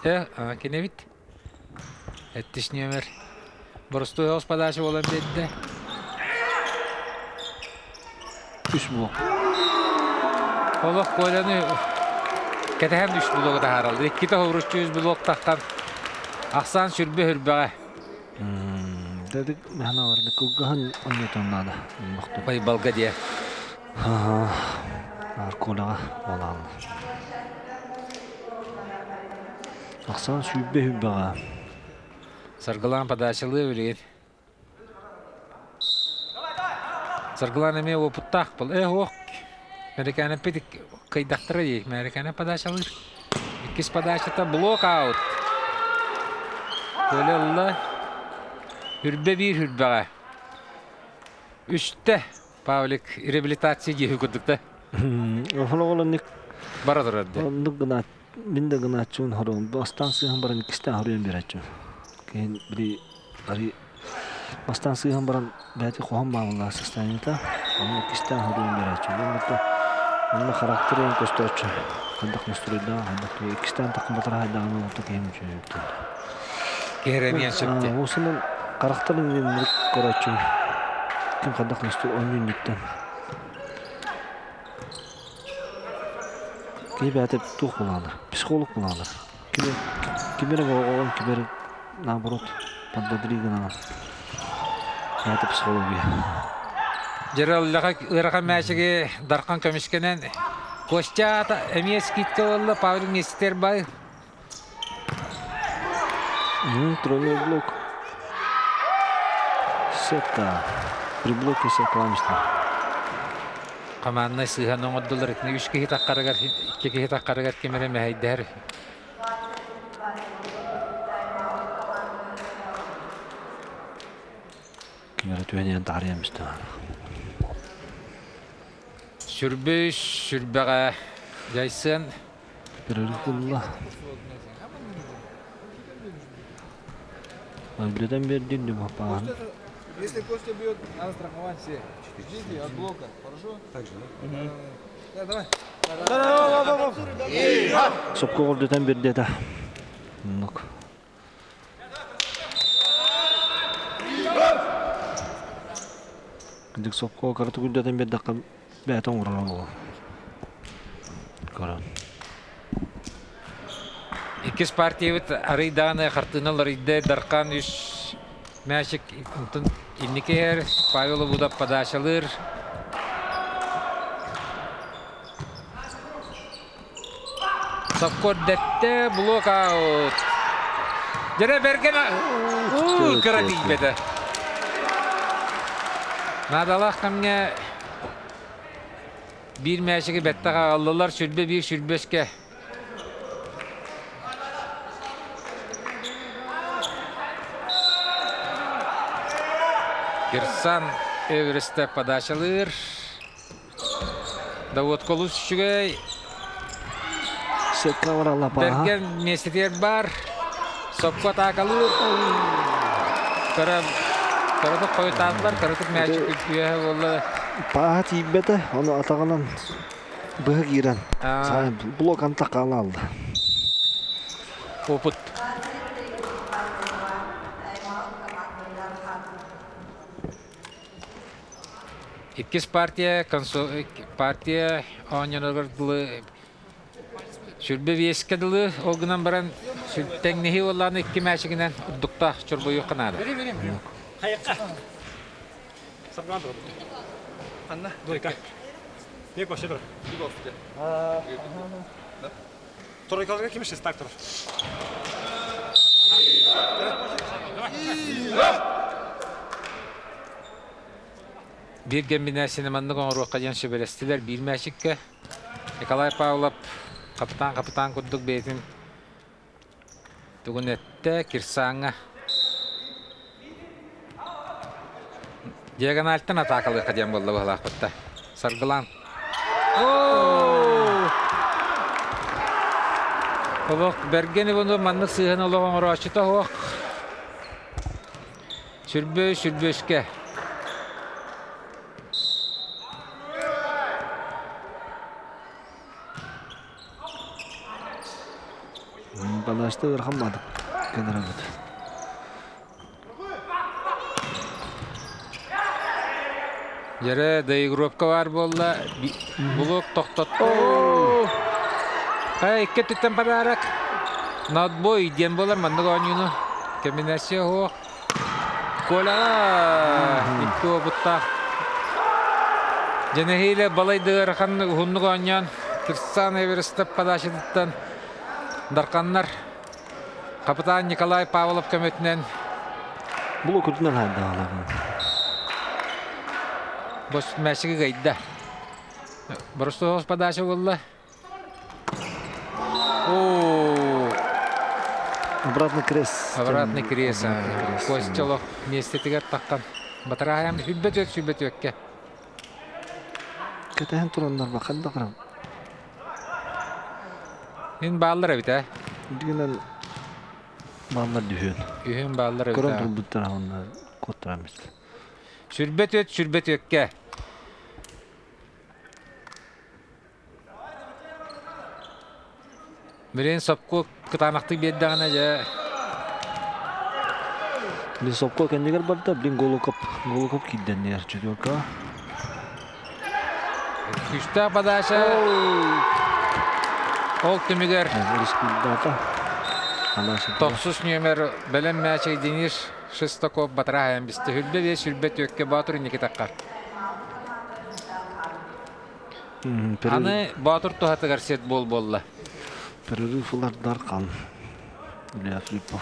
Э, кинебит. Эттис нүөмэр. Боростуой оҕус подача буолан биэрдэ. Үс блок. Олох Коляны кэтэһэн үс блогу таһаараллар. Иккитэ хобуруччу үс блок таххан ахсаан сүрбэ хүрбэҕэ. Дедик мэхна барда кылгаһын онньотон наада. Байбалга диэ. Аар Коляҕа буолаалла. Ахсаан сүүрбэ сүүрбэҕэ. Саргылаан подачалыы билигин. Саргылаан эмиэ уопуттаах был. Э, ох, Мэрикээнэппит кыйдахтара дии. Мэрикээнэ подачалыыр. Иккис подачата блок аут. Коля ылла. Хүрбэ биир хүрбэҕэ. Үстэ Павлик реабилитация дии курдук да. Оһолоҕолонник бара турар дии. Оннук гына Мин да гынааччыбын хоруом. Бастаан сыыһан баран иккистээн хоруйан биэрээччим. Киһин били арый бастаан сыыһан баран бэйэтэ хоһон бааллаах состояниета. Онно иккистээн хоруйан биэрээччим. Онно онно характер көстөөччү. Хайдах настроеннаах, хайдах тугу иккистээн таххыматар хайдаҕына орто киһим үчүгэй Киһирэниэн сөп дии. Осунан харахтарын иннирик көрөөччүм. Ким хайдах настрой онньуннуттан. Кини бэйэтэ туох буолаалар, психолог буолаалар. Кими, кими эрэ оҕоҕун, кими эрэ наоборот подбодрить гынаҕын. Бэйэтэ психология. Дьэрэллэҕэ ыарахан мээчиги Дархан көмүскэнэн Костя аата эмиэ скидка ылла Павел Нестербай. Тройной блок. Сетка. При блоке сетка Команднай сыыһан оҥордулар итини үс киһи таххарыгар икки киһи таххарыгар ким эрэ мэһэйдэһэр. Ким эрэ түһэн таарыйан истэ. Сүрбүс сүрбэҕэ дьайсыан Перерыв булла. Өлдөтөн бердин Дюмапаан. Если Костя бьет, надо страховать все. Ждите от блока, хорошо? Так же, да? Да, давай. Сопко олдетен бердета. Оннук. Кырдьык сопко караты күрдэтэн биэрдэххэ бэйэтэ оҥорор буолуо. Көрөн. Иккис партиябыт арый даҕаны хартыына уларыйда. Дархан үс мээчик онтон инники иһэр. Павел Обудов подачалыыр. Сопко дэттэ, блок аут. Дьэрэ бэргэн уу кыра тиийбэтэ. Наадалаах кэмҥэ биир мээчиги бэттэх аҕаллылар, сүрбэ биир сүрбэскэ. Кирсан Эверестэ подачалыыр. Доводка олус үчүгэй. Сетка баралла пааһа. Бэргэн миэстэтигэр баар. Сопко атаакалыыр. Кыра кыратык хойутаатылар, кыратык мээчик үөһэ буолла. Пааһа тиийбэтэ, ону атаҕынан быһа киирэн блок антах хаалаалла. Опыт. Иккис партия партия оонньоноргор дылы сүрбэ биэскэ дылы ол гынан баран тэҥнэһии уоллааны икки мээчигинэн ордуктаах чорбойуохха наада. Хайыкка. Сарган тур. Анна, двойка. Не коше тур. Тройкаларга ким шестак тур. Биир кэмбинээссийэни маннык оҥоруохха диэн сүбэлэстилэр биир мээчиккэ. Николай Павлов хапытаан-хапытаан курдук бэйэтин тугун эттэ Кирсааҥҥа. Диагональтан атаакалыахха диэн буолла быһалаахпытта. Саргылаан. Олох бэргэн ибону маннык сыыһан олох оҥорооччута суох. Сүрбө сүрбөскэ. Баласта ыарахан баадык кэнэрабыт. Дьэрэ, доигровка баар буолла. Булук тохтотто. Эй, икки өттүттэн подарок. На отбой диэн буолар маннык оонньууну. Комбинация суох. Коляҕа икки уопуттаах. Дьэнэһиилэ балай да ыарахан уһуннук оонньоон Кирсан Эверестов подачатыттан Дарханнар Капитан Николай Павлов көмөтүнэн Бу күтүнэн хайдаалаҕын. Бос мээчиги гайда. Боростуос подача буолла. О! Обратный крест. Обратный крест. Костя олох миэстэтигэр таххан. Батараайам сүлбэ түөк сүлбэ түөккэ. Кэтэһэн тураннар бахан да қарам. Мин бааллар эбит ээ. Дигинен бааллар дүһүөн. Үһүн бааллар эбит. Көрөн турбуттар онно куттарам бит. Сүрбэ түөт сүрбэ түөккэ. Билин сопку кытаанахтык биэрдэҕинэ дьэ Блин сопко кэннигэр барда, блин Голокоп, Голокоп киирдэннигэр четверка. Күүстээх подача. Ол түмүгэр Республиката. Тохсус нүөмэр бэлэм мээчик Денис Шестаков батараайан бистэ. Сүрбэ биэс, сүрбэ түөккэ Боотур инники таххар. Аны Боотур туһатыгар сет буол буолла. Перерыв ылар Дархан. Илья Филиппов.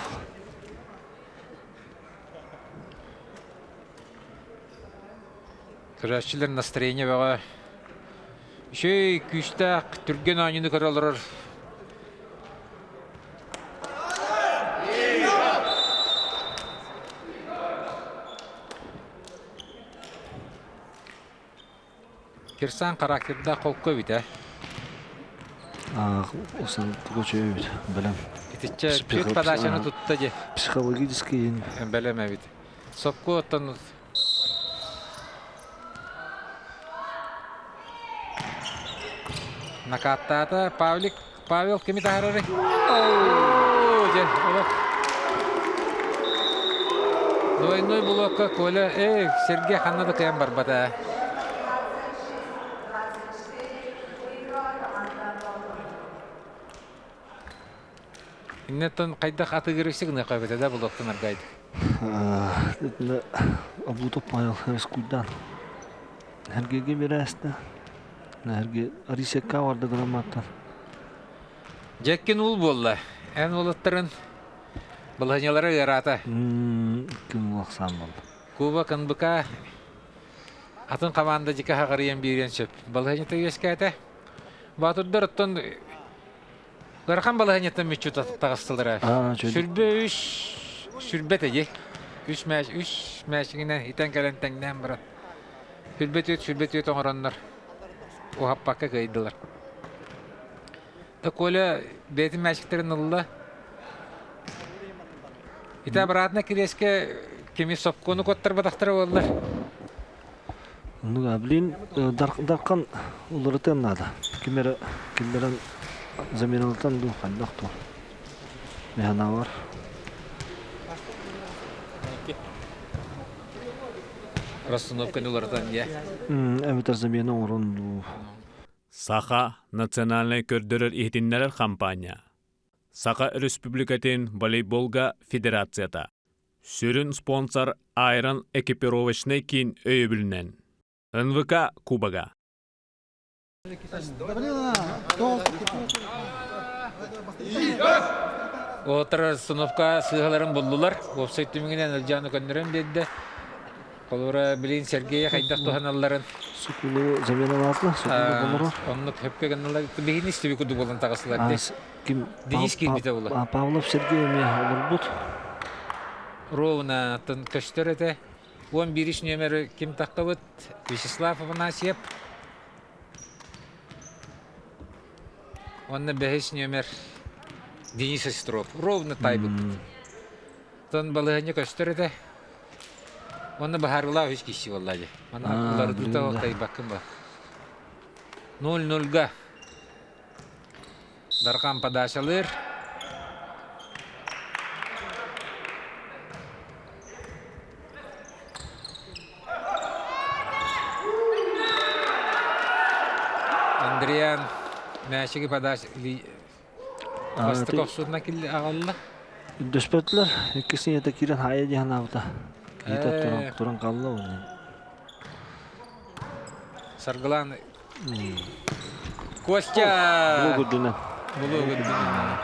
Көрөөччүлэр настроение бөҕө. Үчүгэй күүстээх түргэн оонньууну көрө олорор Кирсан характердаах холку эбит ээ. Осан тугу үчүгэй бэлэм. Итиччэ түөрт подачаны тутта дии. Психологический Бэлэм эбит. Сопку оттон Накаттаата Павлик Павел кими таһаарарый? Дьэ, олох. Двойной блокка Коля, эй, Сергей ханна да кыайан барбата. Иннеттон хайдах атыгырышы гыныахха эбитэ да блоктан аргайды. Облутов Павел Раскуйдан. Сергейге берээстэ. Сергей Арисекка барда грамматтан. Дьэккин уул буолла. Эн уолаттарын Балаһынньалара ыараата. Күн улахсан буолла. Кубок НБК атын команда дьикэ хаҕарыйан биэриэн сөп. Балаһынньата үөскээтэ. Баатырдар оттон ыарахан балаһынньаттан мүччү таҕыстылар. Сүрбэ үс сүрбэ тэги. Үс мээч үс мээчигинэн итэн кэлэн тэҥнээн баран. Сүрбэ түөт сүрбэ түөт оҥороннор уһаппакка кыайдылар. Да Коля бэйэтин мээчиктэрин ылла. Ити обратно кириэскэ кими сопкуону куоттарбатахтара буоллар. Ну, блин, Дархан уларытыан наада. Ким эрэ киллэрэн заменалатан дуу, хайдах дуу. Механавар. Расстановканы уларытан дьэ. Эбэтэр замена оҥорон дуу. Саха национальнай көрдөрөр-иһитиннэрэр хампаанньа Саха Өрөспүүбүлүкэтин волейболга федерацията Сүрүн спонсор Айрон экипировочнай киин өйөбүлүнэн НВК Кубога. Уолаттар остановка сыыһаларын буллулар. Уопсай түмүгүнэн Ылдьааны көннөрөн биэрдэ. Холобура, билигин Сергейи хайдах туһаналларын Сукулу заменалаатла, сукулу болоро. Оннук хөпкө гынналар. Биһини истиби курдук буолан таҕыстылар. Ким Денис киирбитэ була. Павлов Сергей эмиэ олорбут. Ровно көстөр этэ. 11 нүөмэри ким таххыбыт? Вячеслав Афанасьев. Уонна бэһис нүөмэр Денис Остров. Ровно тайбыппыт. Тон балаһыанньа көстөр этэ. Уонна баһаарылаах үс киһи буолла дии. Мана уларытыыта тайбаккын ба. 0-0-га Дархан подачалыыр. Андриан мээчиги подача Бастакы охсуутунан аҕалла. Дөспөтүлэр. Иккис ийэтэ киирэн хаайа дии санаабыта. Киһитэ туран хаалла уонна. Саргылаан Костя! Булуу үрдүнэн. Булуу үрдүнэн.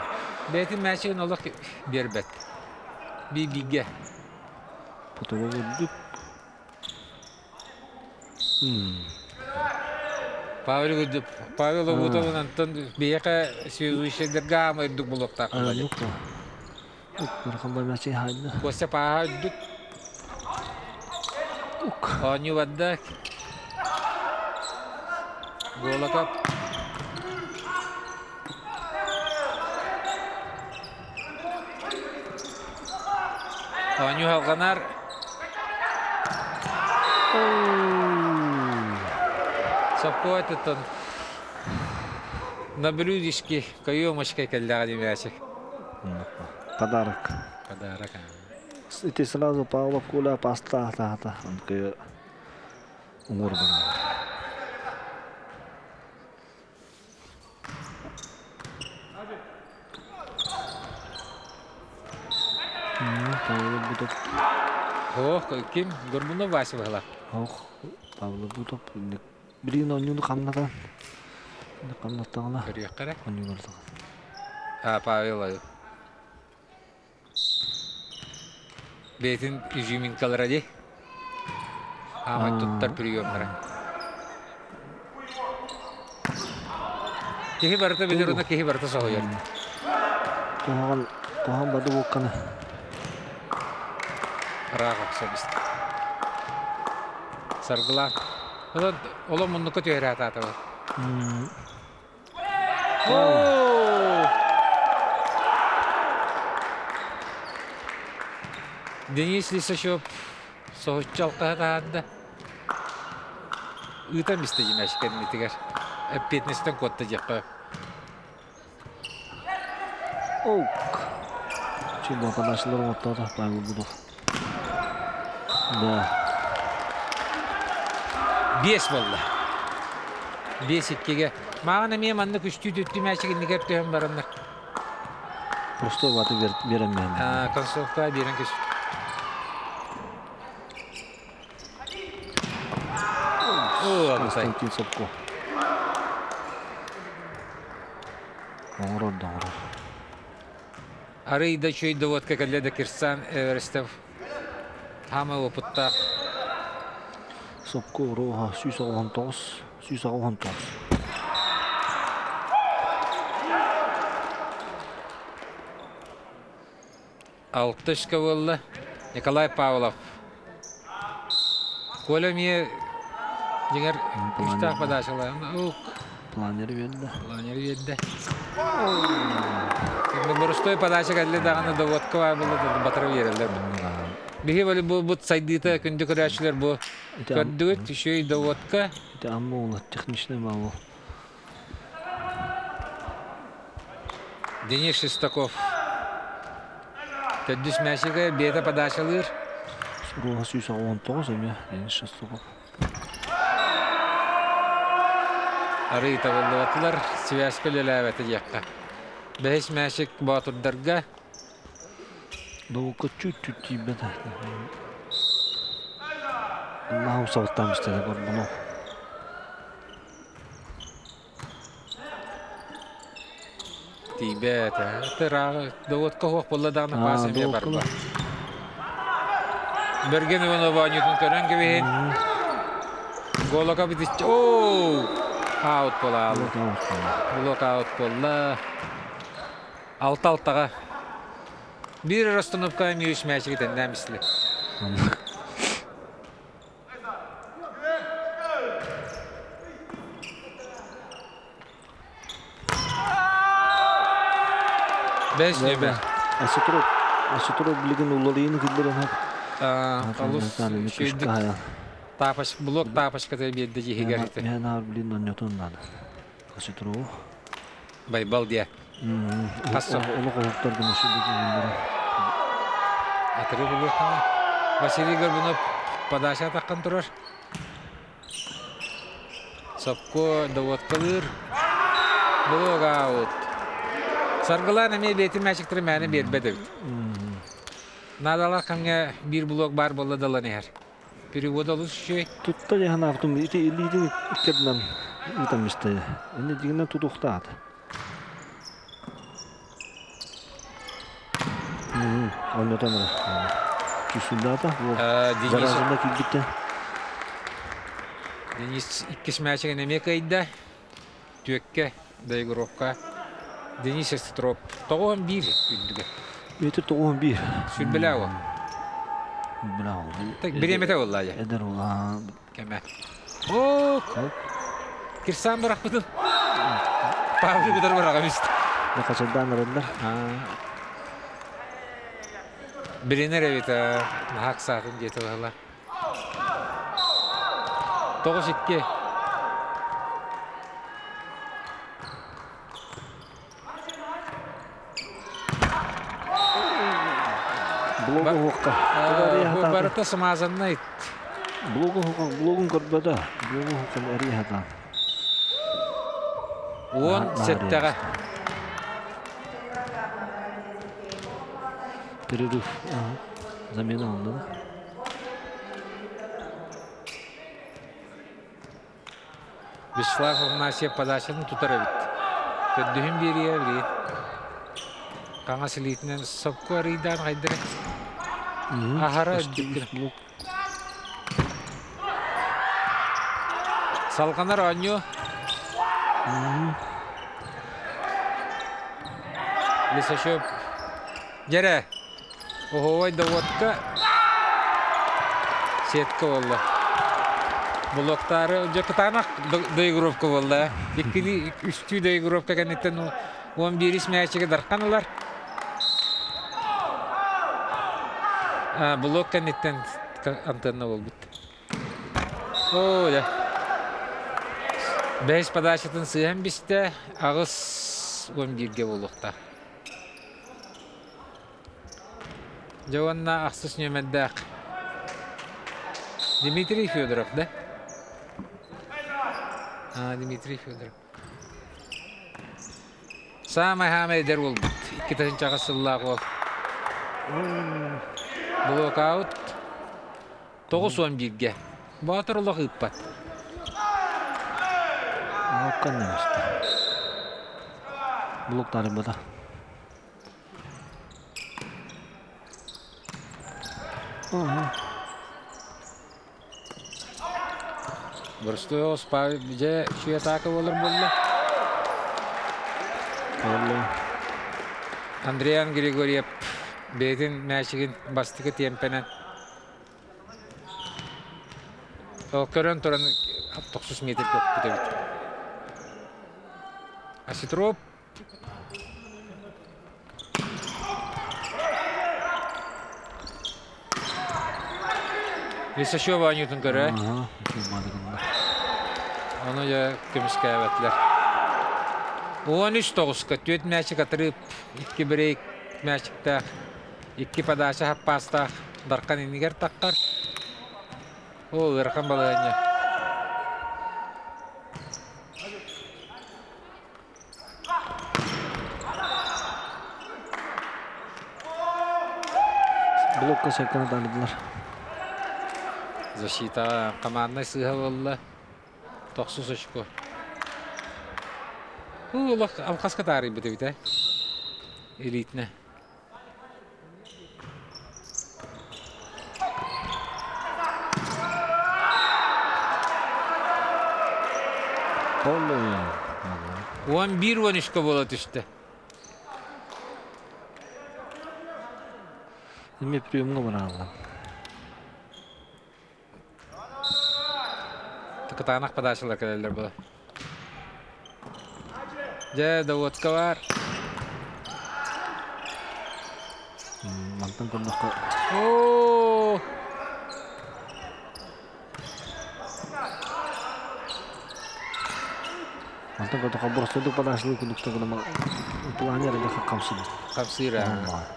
Бэйэтин мээчигин олох биэрбэт. Биир-бииргэ. Потолок үрдүк. Павел үрдүк. Павел Обутовын антон биһиэхэ связующайдарга аама үрдүк булуохтаах. Костя пааһа үрдүк. Оонньуу барда. Голокоп. Оонньуу халҕанар. Соппуо туттан на блюдечке каемочкой кэллэҕэ димээчик. Подарок. Подарок. Ити сразу Павлов Коля паста таата онкы уҥуор барар. Павлов Бутов. Ох, ким? Горбунов Вася быһыла. Ох, Павлов Бутов билигин оонньууну хамнатан хамнаттаҕына Көрүөххэ эрэ. оонньуулар А, Павел Бэйэтин изюминкалара дии. Аамай туттар приемнара. Киһи барыта билэр уонна киһи барыта соһуйар. Куһаҕан куһаҕан бады буолканы. Ыраах охсор Саргылаах. Онон олом муннукка түһэрэ атаатабы. Денис Лисачев соһуччу алтаһа таһаарда. Ыытан истэ дьимэш кэннитигэр. Эппиэтинэстэн куотта диэххэ. Ок. Чуба подачалар оҥоттоото Павел Будов. Да. 5 буолла. 5-2-ге. Мааҕын эмиэ маннык үстүү түттүү мээчик иннигэр түһэн бараннар. Просто ваты берем мен. Концовка биэрэн кэс. Константин Сопко. Оҥорор да оҥорор. Арый да үчүгэй доводка кэллэ да Кирсан Эверестов хаама опыттаах. Сопку уруоха 199, 189. Алтышка буолла Николай Павлов. Коля эмиэ дьиҥэр күүстээх подачалаах. Планер биэрдэ. Планер биэрдэ. Борустой подача кэллэ даҕаны доводка баар буолла батары биэрэллэр. Биһи волейболбут сайдыыта күндү көрөөччүлэр бу көрдүгүт үчүгэй доводка. Ити амма уола техничный мало. Денис Шестаков. Төрдүс мээчигэ биэтэ подачалыыр. Суруга 119 эмиэ Денис Шестаков. Арыы табыллыбатылар, связка үлэлээбэтэ диэххэ. Бэһис мээчик боотурдарга. Довукка чуть-чуть тиийбэтэ. Наһаа сабыттаан истэтэ Горбунов. Тиийбэт ырааҕы доводка суох буолла даҕаны паас эмиэ барба. Бэргэн Иванов оонньуутун көрөн кэбиһин. Голока битиччэ оо аут буолаалы. Блок аут буолла. Алта алтаҕа. Биир расстановка эмиэ үс мээчиги тэннээн бистилэр. Бэс нөбө. Асутуруп, Асутуруп билигин уларыйын киллэрэн Алус үчүгдүк тапоч, блок тапочката биэрдэ дьиһигэр ити. Мен аар билин онньотун надо. Асутуру. Байбал диэ. Хассо. Олох олохтор гына сүбүт Атыры булуохтана. Василий Горбунов подача атаххан турар. Сопко доводкалыыр. Блок аут. Саргылаан эмиэ бэйэтин мээчиктэрин мээнэ биэрбэт эбит. Наадалаах кэмҥэ биир блок баар буолла далан иһэр. Перевода олус үчүгэй. Тутта дьаһан автом ити илиитин иккэрдинэн ыытан истэ. Инне дигинэн тутуохтаат. Оннотон эрэ. Түсүндаата. Заразында киирбиттэ. Денис иккис мээчигин эмиэ кыайда. Түөккэ, доигровка. Денис Эстроп. 91 үрдүгэ. Метр 91. Сүрбэлээх ол. Сүрбэлээх ол. Бириэмэтэ буолла дьэ. Эдэр ула. Кэмэ. О, Кирсан бырахпытын. Павлы кытары быраҕам истэ. Хачардаан араллар. Билинэр эбит наһаа ыксаатын диэтэ быһыла. 9-2. Блогу уһукка. Барыта смазаннай. Блогу уһукка, блогун көрбөтө. Блогу уһукка эрий хатаан. 10 7-ҕэ. Перерыв. Замена алды да. Вячеслав Афанасьев подачатын тутар эбит. Төрдүһүн биэриэ билигин. Хаҥас илиитинэн сопку арыйдаан хайдара. Аһара үрдүк. Салҕанар оонньуу. Лисачев Дьэрэ, оһуобай доводка сетка буолла. Блоктаары дьэ кытаанах доигровка буолла. Иккилии үстүү доигровка кэнниттэн 11 мээчиги дархан ылар. Блок кэнниттэн антенна буолбут. Оо, дьэ. Бэһис подачатын сыыһан бистэ, 8-11-гэ буолуохтаах. Дьэ уонна ахсыс нүөмэрдээх Дмитрий Федоров, да? А, Дмитрий Федоров. Саамай-хаамай эдэр уолбут. 2008 сыллаах уол. Блокаут 91-гэ. Боотур олох ыыппат. Блокка неместі. Блоктары бата. Боростуой оҕус дьэ үчүгэй атаака буолар буолла. Буолла. Андриан Григорьев бэйэтин мээчигин бастакы тиэмпэнэн ол көрөн туран тохсус метр көппүт эбит. Осетров Лисачева оонньуутун көрө. Ону дьэ көмүскээбэтилэр. 13 тоҕуска түөрт мээчик атырыып, икки брейк мээчиктээх, икки подача хаппаастаах Дархан иннигэр таххар. Ол ыарахан балаһыанньа. Блокка сакканы таардылар. Защита команднай сыыһа буолла. Тохсус очко. Улах алхаска таарыйбыт эбит ээ. Элитне. Уон биир уон үскэ буола түстэ. Эми приемҥа барааллам. Кытаанах подачалар кэлэллэр була. Дьэ, доводка бар. Мантан көрдөххө Оо! Мантан көрдөххө боростуойдук подачалыы курдук гына планер эрэ хамсыыр. Хамсыыр аа.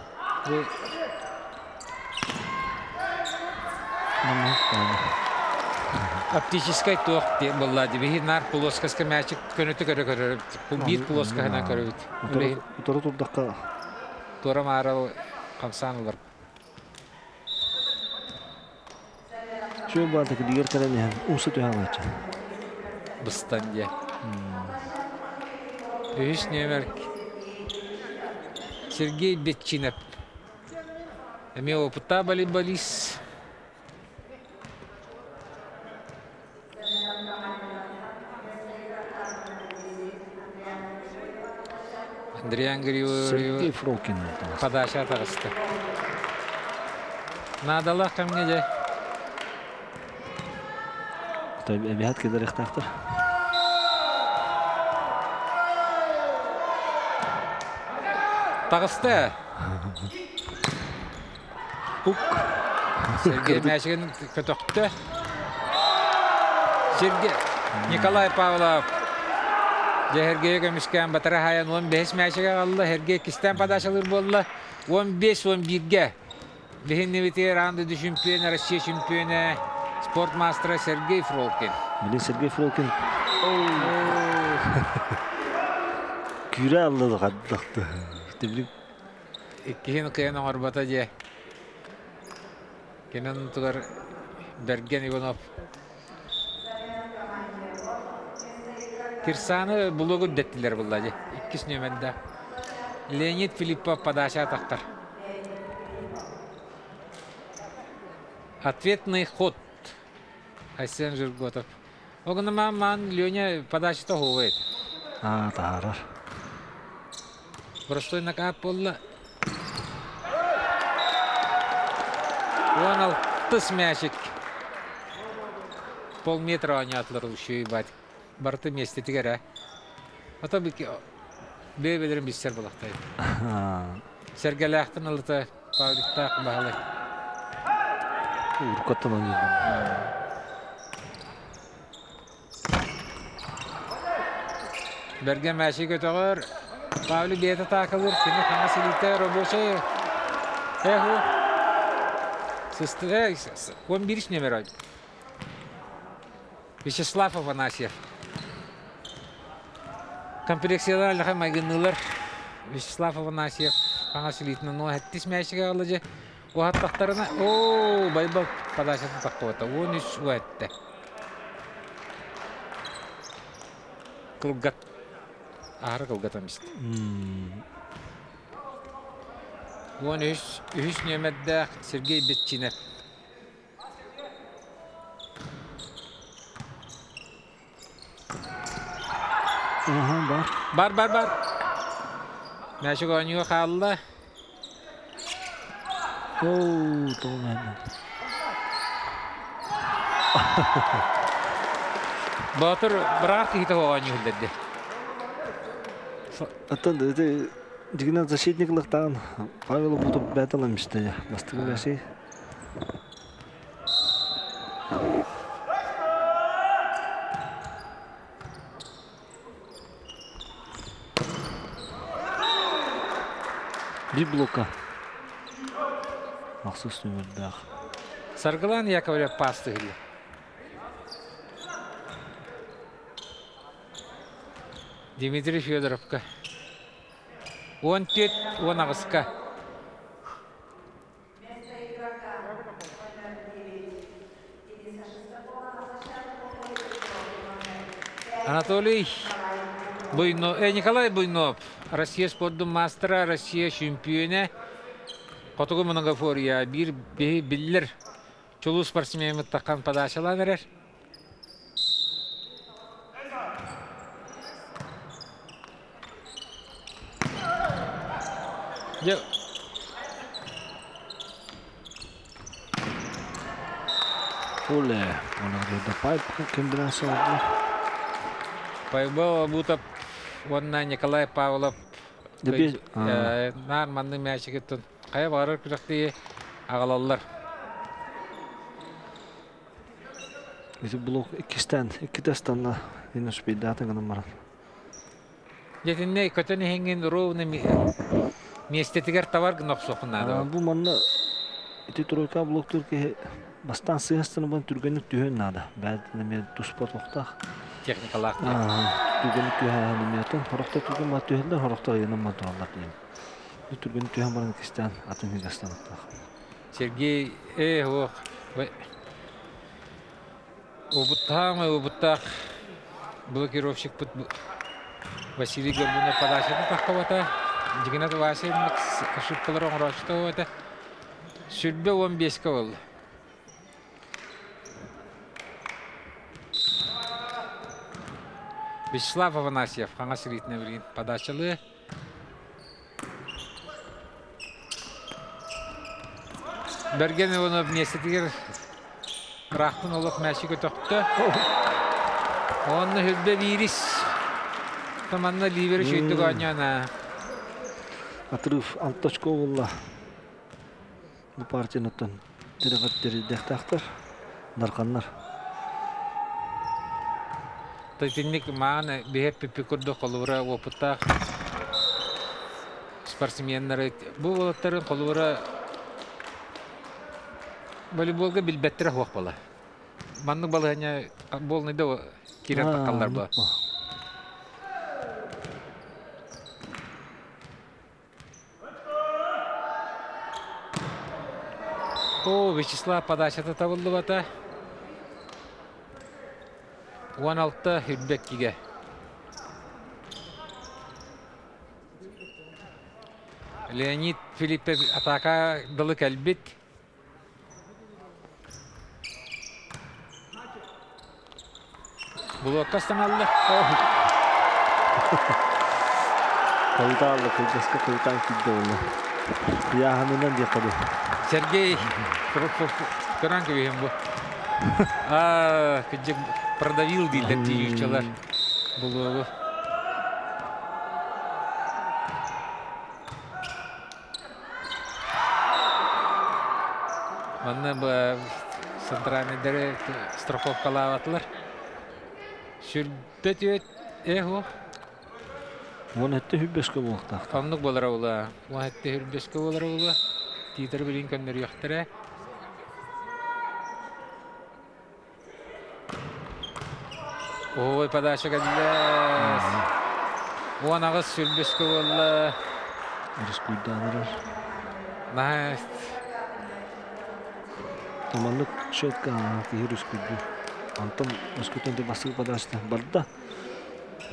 Оптическай туох диэн буолла дии. Биһи наар плоскоска мээчик көнөтү көрө көрөр. Биир плоскоһынан көрөбүт. Утары турдахха туора маара хамсаан ылар. Чүөл баата килигэр кэлэн иһэн умса түһэн ылааччы. Быстан диэ. Үһүс нүөмэр Сергей Бетчинов. Эмиэ опыттаах волейболист. Андриан Сергей Григорьев Фролкин подача таҕыста. Наадалаах кэмҥэ дьэ. Эбиһат кэлэриэхтээхтэр. Таҕыста. Ук. Сергей мээчигин көтөхтө. Сергей Николай Павлов Дьэһэргэйи көмүскээн батара хаайан 15 мээчигэ аҕалла. Сергей иккистээн подачалыыр буолла. 15-11-ге. Биһиннибитигэр аан дойду чемпиона, Россия чемпиона, спорт маастара Сергей Фролкин. Блин, Сергей Фролкин. Күүрэ алла да хаддахты. Иккиһин кыайан оҥорбото дьэ. Кини оннугар Бэргэн Иванов Кирсаны булугу дэттилэр булла дьэ. Иккис нүөмэрдээх. Леонид Филиппов подача атахтар. Ответный ход. Айсен Жирготов. Огнамаан маан Леня подачата оһуобай этэ. Аа, таһаарар. Простой накаап буолла. Уон алтыс мээчик. Полметра оонньоотулар үчүгэй бать. Барыта миэстэтигэр ээ. Ото бэйэ-бэйэлэрин билсэр буолахтай. Сэргэлээхтэн ылыта Павликтаах Баһылай. Уруккаттан оонньууллар. Бэргэн мээчи көтөҕөр. Павлик бэйэтэ таакалыыр. Кини хаҥас илиитэ рабочай. Эху. Сысты. Э, 11 номер. Вячеслав Афанасьев. Комплекциялар аллаха майгынныылар. Вячеслав Афанасьев хаҥас илиитинэн уон сэттис мээчигэ аҕалла дьэ. Уһаттахтарына, оо, Байбал подачатын таххыбата. 13 уһатта. Кылгат. Аһара кылгатан истэ. 13 үһүс нүөмэрдээх Сергей Бетчинов. Бар. Бар, бар, бар. Мээчик оонньууга хаалла. Оо, тоҕо Боотур быраах киһитэ оонньуу үллэрди. Оттон ити дьигинэн защитник лыктаан Павел Бутов бээталам истэ бастыгы мәси. Биир блокка махсус нүмердээх. Саргылан Яковлев паастыһылла. Дмитрий Федоровка. 14 18-ка. Анатолий Буйно, Николай Буйнов, Россия спордун маастара, Россия чемпионэ, Хотугу многофория биир биллэр чулуу спортсменмыт таххан подачалаан эрэр. Дьэ Поле Леонардо Пайп комбинация Пайбал Абутов уонна Николай Павлов наар маннык мээчигиттэн хайа баҕарар күрэхтии аҕалаллар. Ити блок иккистээн иккитэ ыстанна успейдаатын гынан баран. Дьэтиннэ көтөн иһиҥҥин ровно миэстэтигэр табар гына охсуоххун наада. Бу манна ити тройка блоктуур киһи бастаан сыһастанабын түргэнник түһүөн наада. Бэйэтин эмиэ туспа туохтаах. Техникалаах. Түргэнник түһээһин эмиэ хорохтор түргэн ма түһэллэр, хорохтор айанан ма тураллар диэн. Түргэнник түһэн баран кистээн атын хигастаныктаах. Сергей, э, ох, Убуттаах убуттаах блокировщикпыт Василий Горбунов подачата таххыбата. Дьигинэ Вася ошибкалары оҥорооччута этэ. Сүрбэ 15-ке буолла. Вячеслав Афанасьев хаҥас илиитинэ билигин подачалыы. Бэргэн Иванов миэстэтигэр ыраахтан олох мээчи көтөхтө. Уонна хүрбэ биирис. Манна ливер үчүгэйдик оонньоон Отрыв алта очко буолла. Бу партияныттан тирэҕэр тириэрдиэхтээхтэр, дарханнар. Итинник мааны биһэппиппит курдук холобура уопуттаах спортсменнары бу уолаттарын холобура волейболга билбэттэрэ суох буола. Маннык балаһыанньа буолнай да киирэн таххаллар буо. О, Вячеслав подачата табыллыбата. 16 Үрбэккигэ. Леонид Филиппов атака дылы кэлбит. Блокка ыстаналлар. Кылытаалла кылгаска кылытаан киирдэ уонна ыйааһынынан диэххэ дуу. Сергей көрөн кэбиһин бу. А, кыдьык продавил дииллэр тиийүүччэлэр булуогу. Манна центральныйдары страховкалаабатылар. Сүрбэ түөт э Уон этте хүрбэскэ буолуохтаах. Оннук буолара буолуо. Уон этте хүрбэскэ буолара буолуо. Тиитэр билин көннөрүөхтэрэ. Ой, подача кэллэ. 18 сүрбүскэ буолла. Рискуйдаан эрэр. Наһаа Маннык счетка киһи рискуйдуур. Онтон өскөтүн бастакы подачата барда.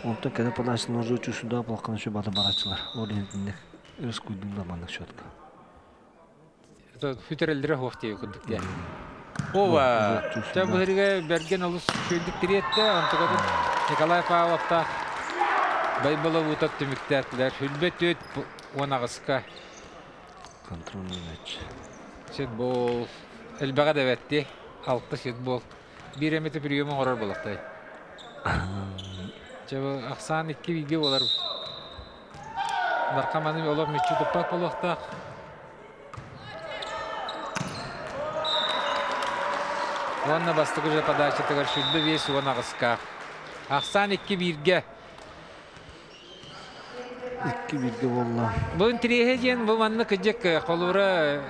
Онтон кэлэ подачаны уже сюда балкан еще бата барачылар. Ол иһин рискуйдуулар маннык счетка. Сүтэрэллэрэ суох диэби курдук диэн. Ова, чэ быһырыга бэргэн олус үчүгэйдик тириэттэ, онтукатын Николай Павловтаах. Байбалабутов түмүктээтилэр. Хүлбэ түөт 18-ка. Контрольный матч. Сетбол. Элбэҕэ да бэтти. Алты сетбол. Биир эмэтэ прием оҥорор буолахтай. Чэ, ахсаан икки бииргэ буолар. Наркоманы олох мүччү туппат буолуохтаах. Уонна бастакы же подачатыгар 25 18-ка. Ахсаан икки бииргэ. Икки бииргэ буолла. Бу интириэһэ диэн бу маннык кыдьык холуура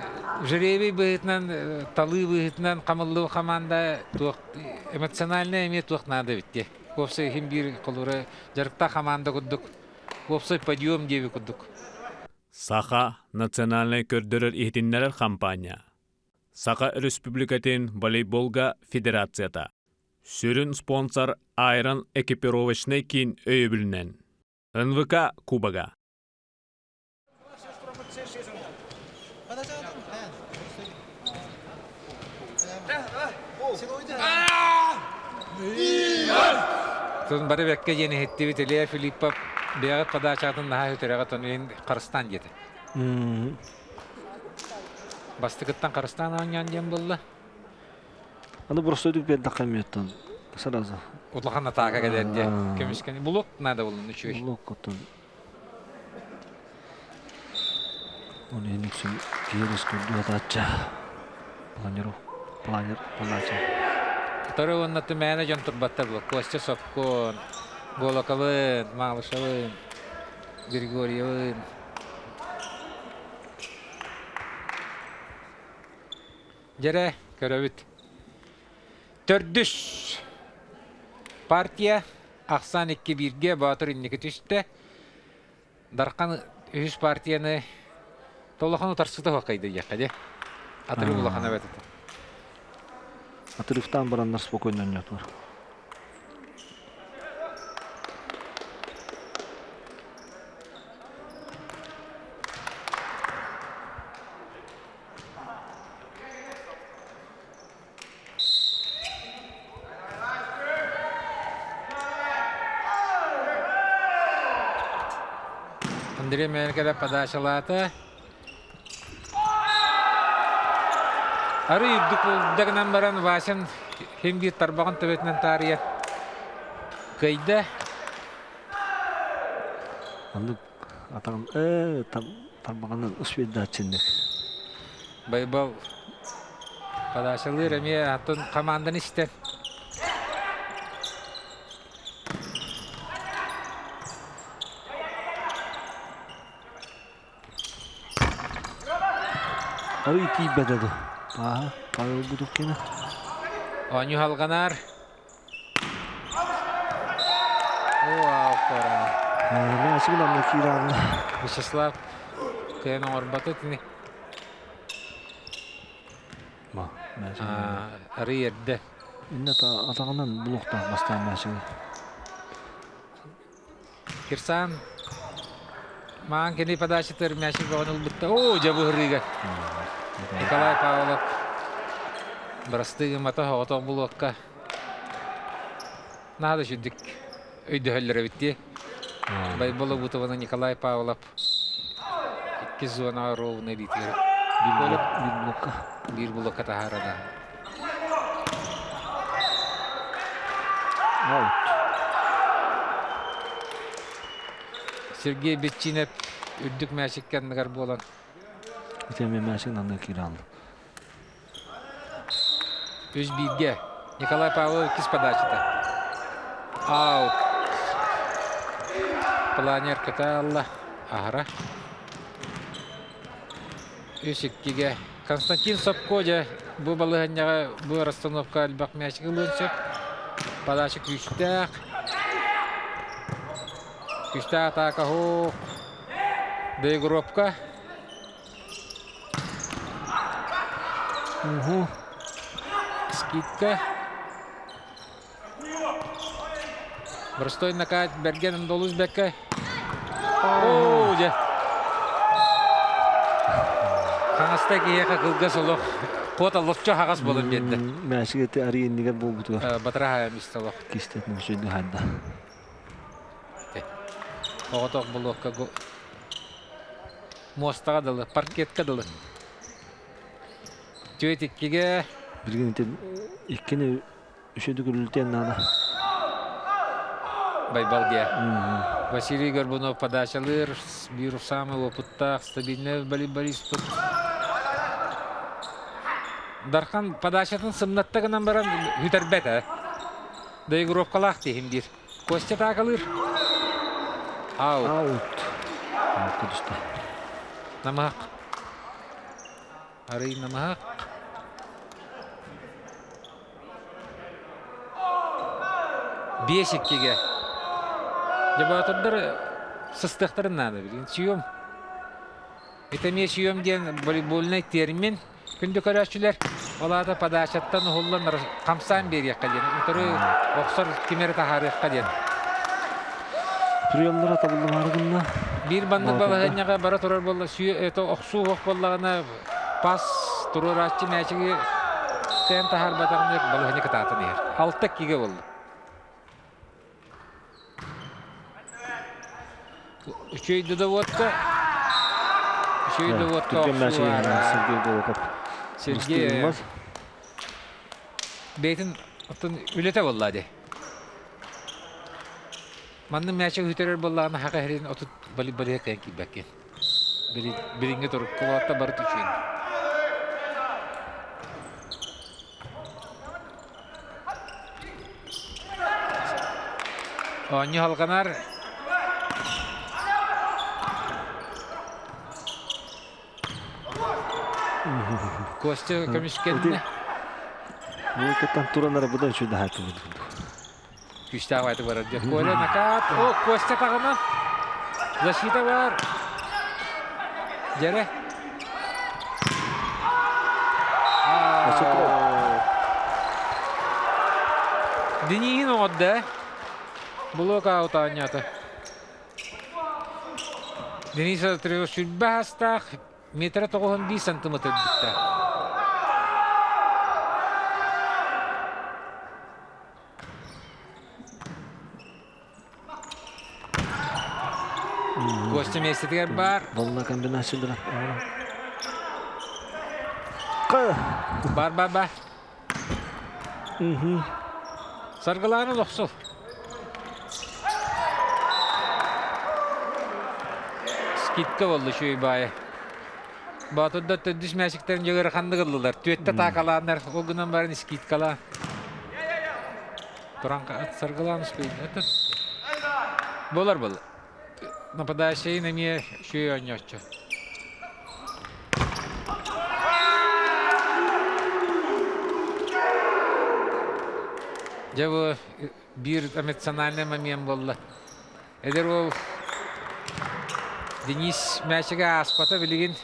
жребий быһыытынан, талыы быһыытынан хамыллыы хамаанда туох эмоциональный эмиэ туох наада эбит дии. Уопсай иһин биир холуура дьарыктаах хамаанда курдук уопсай подъем диэби курдук. Саха национальнай көрдөрөр-иһитиннэрэр хампаанньа Саха Өрөспүүбүлүкэтин волейболга федерацията Сүрүн спонсор Айрон экипировочнай киин өйөбүлүнэн НВК Кубога. Тун бары бэккэ диэн иһиттибит Илья Филиппов бэйэҕит подачатын наһаа үтүрэҕэ тон харыстаан диэтэ. Бастакыттан харыстаан оонньоон диэн буолла. Аны простойдук биэрдэххэ эмиэттэн сразу. Улахан атаака кэлэр диэ. Көмүскэни булук надо булун үчүгэй. Булук оттон. Оны иһин үксүн киһи көрдүү атаачча. Планеру. Планер подача. Второй уонна түмээнэ дьон турбаттар була. Костя Сопкон, Голоковын, Малышевын, Григорьевын. Дьэрэ, көрөбүт. Төрдүс партия ахсаан икки бииргэ Боотур инники түстэ. Дархан үһүс партияны толохон утарсыта хоккайда диэххэ дии. Атырыы улахан эбэт этэ. Отрывтаан бараннар спокойно ойнотулар. Андрей Меркеле подачалаата. Арый үрдүк булда гынан баран Васин хим биир тарбаҕын төбөтүнэн таарыйа кыайда. Аннык атаҕын тарбаҕынан успейдааччыннык. Байбал подачалыыр эмиэ атын команданы истэр. Арый тиийбэтэ ду. Ааһа, Павел Будукина. Оонньуу халҕанар. О, Мәсігін кииран. Вячеслав кыайан оҥорбото итини. Ма, Арый эрдэ. Инне атаҕынан булуохтаах бастаан мәсігін. Кирсан маан кини подачатыгар мячик бөҕөнү ылбытта. Оо, дьэ быһырыыга. Николай Павлов бырастыы гыммата соҕотох булуокка наада сүрдүк өйдөһөллөр эбит дии. Байбол Обутованы Николай Павлов иккис зонаҕа ровно илиитигэр биир блокка биир блокка таһаарана. Аут. Сергей Бетчинов үрдүк мээчиккэ анныгар буолан Ити эмиэ мээчик анныгар киирэн Үс бииргэ. Николай Павлов иккис подачата. Аут. Планер кытаалла. Аһара. Үс иккигэ. Константин Сопко дьэ бу балаһыанньаҕа бу расстановка элбэх мяч ылыан сөп. Подача күүстээх. Күүстээх атака хоох. Доигровка. Угу. Скидка. Простой накат Берген Долус бэккэ. Оо, дьэ. Хаҥаста киһиэхэ кылгас олох куота лоччо хаҕас буолан биэрдэ. Мээчик эти арый иннигэр буолбутугар. Батыраһа мистолох. Кистэтин үчүгэй хайда. Оҕотох блокка муостаҕа дылы, паркетка дылы. Түөт иккигэ. Билигин ити иккини үсүдүк үлүтүөн наада. Байбал диэ. Василий Горбунов подачалыыр, биир самый опыттаах, стабильный волейболист. Дархан подачатын сымнатта гынан баран бүтэрбэт ээ. Доигровкалаах тиһим диир. Костя таакалыыр. Аут. Аут. Аут түстэ. Намыһах. Арый намыһах. 5-2-ге. Дебатордар сыстыахтарын наада билигин. Сүйүм. Это эмиэ сүйүм диэн волейбольнай термин. Күндү көрөөччүлэр, ол аата подачаттан уһуллан хамсаан биэриэххэ диэн, утары охсор ким эрэ таһаарыахха диэн. Приемнара табыллымаары гынна. Биир баннык балаһыанньаҕа бара турар буолла, это охсуу ох буоллаҕына пас туруорааччы мээчиги тээн таһаарбатаҕына балаһыанньа кытаатан иһэр. 6-2-гэ буолла. Үчүгэй додоводка Үчүгэй доводка Сергей Голоков. Сергей бэйэтин оттон үлэтэ буолла дии. Манна мээчик үтэрэр буоллаҕына хака иһэрин отут бали-балыга кыайан киирбэккин. Билиҥҥи турукка болатта бары үчүгэй. Оонньуу халҕанар. Костя көмүскэннэ. Муйкаттан туран эрэ быдан үчүгэй даһаатыбыт. Күүстээх баайты барар диye. Коля накат. О, Костя таҕына. Защита бар. Дьэрэ. Дениһин оҥордо. Блок аут оонньоото. Денис сүрбэ астаах метра тоҕуһун биир сантиметр бүтэ. Костя миэстэтигэр баар. Волна комбинациялара. Бар, бар, бар. Саргылааны олохсул. Скидка болду үчүгэй баайы. Боотурдар төрдүс мээчиктэрин дьэ ыараханнык ыллылар. Түөттэ таакалааннар, ол гынан баран скидкалаан. Туран саргылаан успейдата. Болар был. Нападающий эмиэ үчүгэй оонньооччу. Дьэ бу биир эмоциональный момент буолла. Эдэр уол Денис мээчигэ ааспата билигин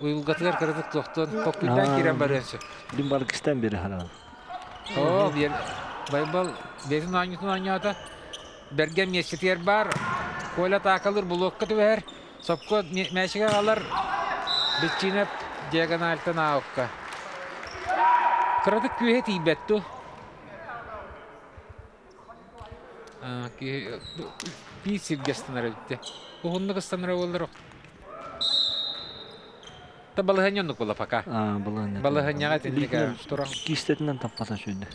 уйулгатыгар кыратык туохтуон толкуйдаан киирэн барыан сөп. Дим баргыстан бери харан. Оо, биэр Байбал бэйэтин оонньуутун оонньоото. Бэргэн миэстэтигэр баар. Коля атаакалыыр блокка түбэһэр. Сопко мээчигэ аҕалар. Биччиинэп диагональтан аукка. Кыратык күүһэ тиийбэт дуу. Биир сиргэ ыстанар эбиттэ. Уһуннук ыстанара буоллар Та балаһыанньа оннук буолла пока. Балаһыанньа. Балаһыанньаҕа итинник туран. Киистэтинэн таппата сүүннэ.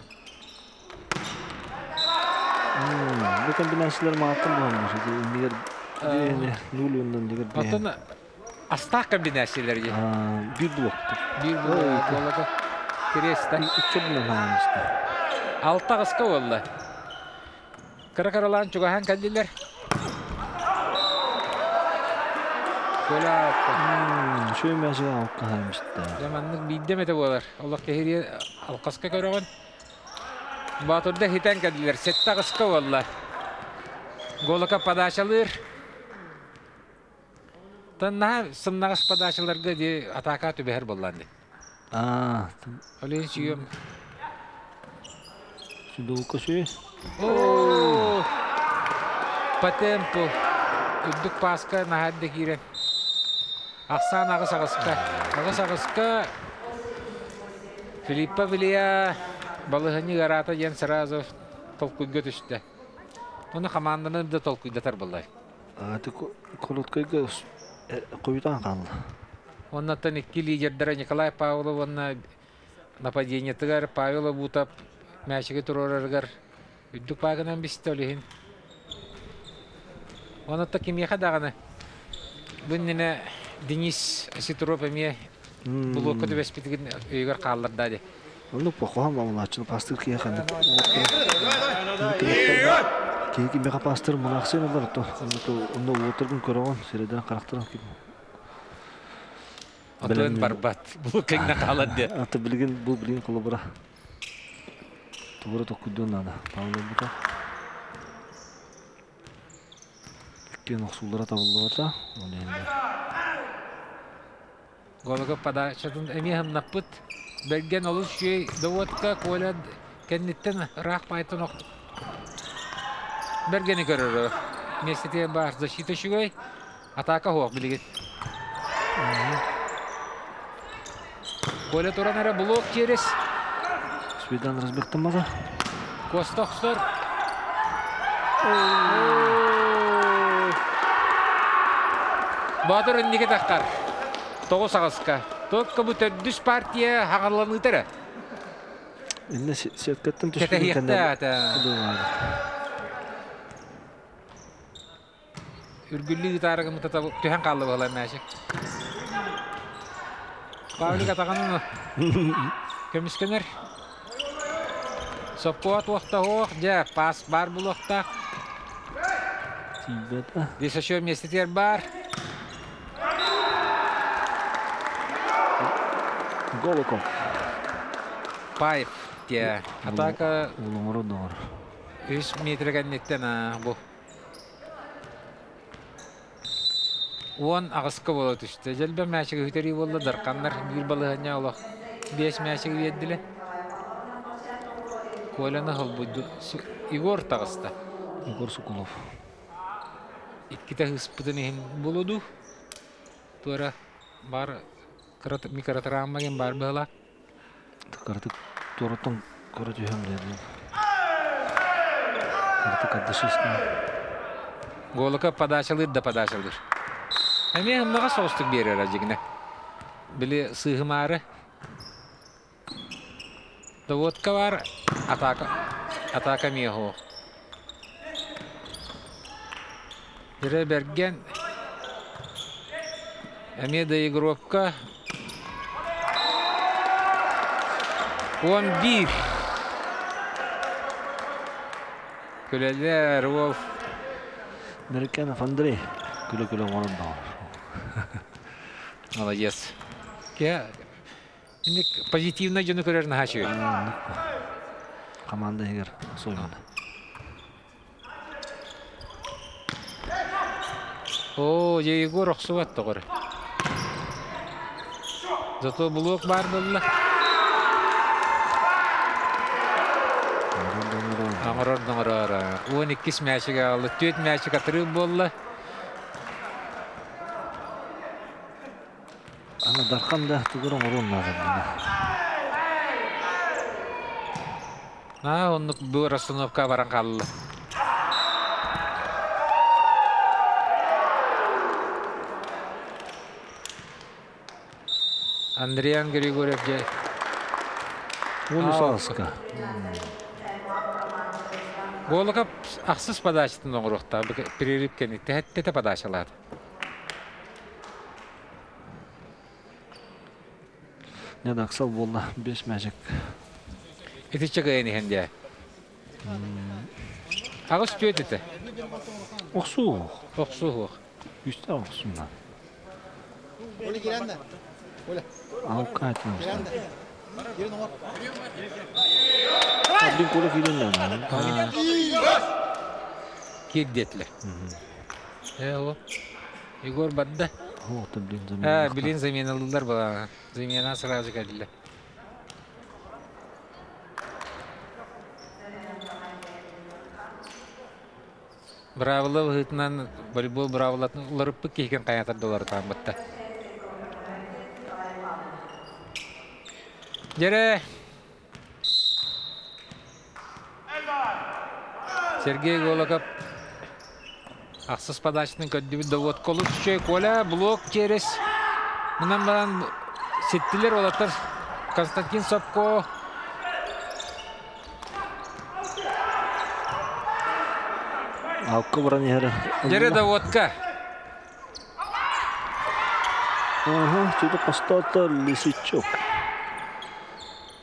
Бу комбинациялар мааттан буолаллар. Иннигэр нуль дигэр Оттон астаах комбинациялар дии. Биир блоктар. Биир блок буолла. Креста. Икки блок хаамыста. Алта аҕыска буолла. Кыра-кыралаан чугаһаан кэллилэр. Коля Үчүгэй мэчигэ алка хаамыста. Дьэ маннык биирдэ эмэтэ буолар. Олох киһи алҕаска көрөҕүн. Боотурда хитэн кэллилэр. Сэттэ аҕыска буолла. Голока подачалыыр. Наһаа сымнаҕас подачаларга дии атаака түбэһэр буоллаан дии. Аа. Олен сүйүөм. Судоука сүй. Оо! По темпу. Үрдүк пааска наһаа эрдэ киирэн. Ахсаан аҕыс аҕыска. Аҕыс аҕыска Филиппа Илья балыһынньык ыараата диэн сразу толкуйга түстэ. Ону хамаанданы да толкуйдатар буоллай. Аты короткайга хойутаан хаалла. Оннуттан икки лидердэрэ Николай Павлов уонна нападениетыгар Павел Обутов мээчиги туруорарыгар үрдүк паагынан бистэ ол иһин. Онуттан кимиэхэ даҕаны бу иннинэ Денис Ситров эмиэ булуокка түбэспитигин өйүгэр хаалларда дии. Оннук бохоһон мамылааччыны пастыр киһи ханнык киһи кимиэхэ пастыр мунаахсыйан ылар то онно уотаргын көрөҕүн сирэйдэрин харахтарын ким Отуон барбат бу кэҥнэ хаалар диэ. Аты билигин бу билигин холобура тугура токкуйдуон наада Павловбута иккиэн охсуулара табыллыбата ол иһин Голуга подачатын эмиэ һымнаппыт. Бэргэн олус үчүгэй доводка Коля кэнниттэн ыраах пайтан ох Бэргэни көрөрө. Миэстэтигэр баар защита үчүгэй. Атака суох билигин. Коля туран эрэ блок через. Свидан разбектаммата. Коста охсор. Боотур инники таххар. Тоҕус аҕыска. Только бу төрдүс партия хаҥаланыыта эрэ. Инне сеткаттан түспүтүн Кэтэһиэхтэ ата. Үргүллүү ытаары гыммыта түһэн хаалла быһалар мээчик. Павлик атаҕын көмүскэнэр. Соппуот уохта суох, дьэ, пас баар булуохтаах. Тиийбэтэ. Здесь еще миэстэтигэр баар. Голоков. Паев диэ. Атака Улуҥуру доҕор. үс метр кэнниттэн бу 10 аҕыска буола түстэ. Дьэлбэ мээчиги үтэрии буолла, Дарханнар биир балаһыанньа олох биэс мээчиги биэрдилэр. Коляны холбуйду. Егор таҕыста. Егор Соколов. Иккитэ ыспытын иһин булуду. Туора бар микротравма диэн бар быһыла. Кыратык туораттан көрө түһэм диэн. Кыратык ардашистан. Голока подачалыыр да подачалыыр. Эмиэ ымнаҕа соҕустук биэрэр дьигинэ. Били сыыһымаары. Доводка бар, атака, атака эмиэ суох. Дьэрэ бэргэн эмиэ да игрокка 11 Күлэлэр уол Мерекенов Андрей күлэ-күлэ оҥорон доҕор. Молодец. Кэ инник позитивно дьону көрөр наһаа үчүгэй. Команда иһигэр соймана. Оо, дьэ Егор охсубат тоҕор. Зато блок баар буолла. Оҥорор оҥорор. 12 мячик аҕалла. Түөрт мячик атырыып буолла. Аны Дархан да тугур оҥоруон наада Аа, оннук бу расстановка баран хаалла. Андриан Григорьев дьэ. Уону сааска. Голоков ахсыс подачатын оҥоруохтаах перерыв кэнниттэн тэһэттэтэ подачалаата. Не да Аксал буолла бес мээчик. Итиччэ кыайан иһэн дии. Аҕыс түөрт этэ. Охсуу. Охсуу суох. Үстэ охсунна. Алка этин Блин, кола киирэн Киирдиэтилэр. Э, ол. Егор барда. О, блин, замена. А, блин, заменалылар была. Замена сразу кэллэ. Быраабыла быһыытынан волейбол быраабылатын уларыппыт киһиген хайаатар да уларытааммытта. Дьэрэ Сергей Голоков. Ахсыс подачатын көрдүбүт доводка олус үчүгэй Коля блок через мынан баран ситтилер уолаттар Константин Сопко Алка баран иһэр. Дьэрэ доводка. Ага, чудо хостоото Лисичук.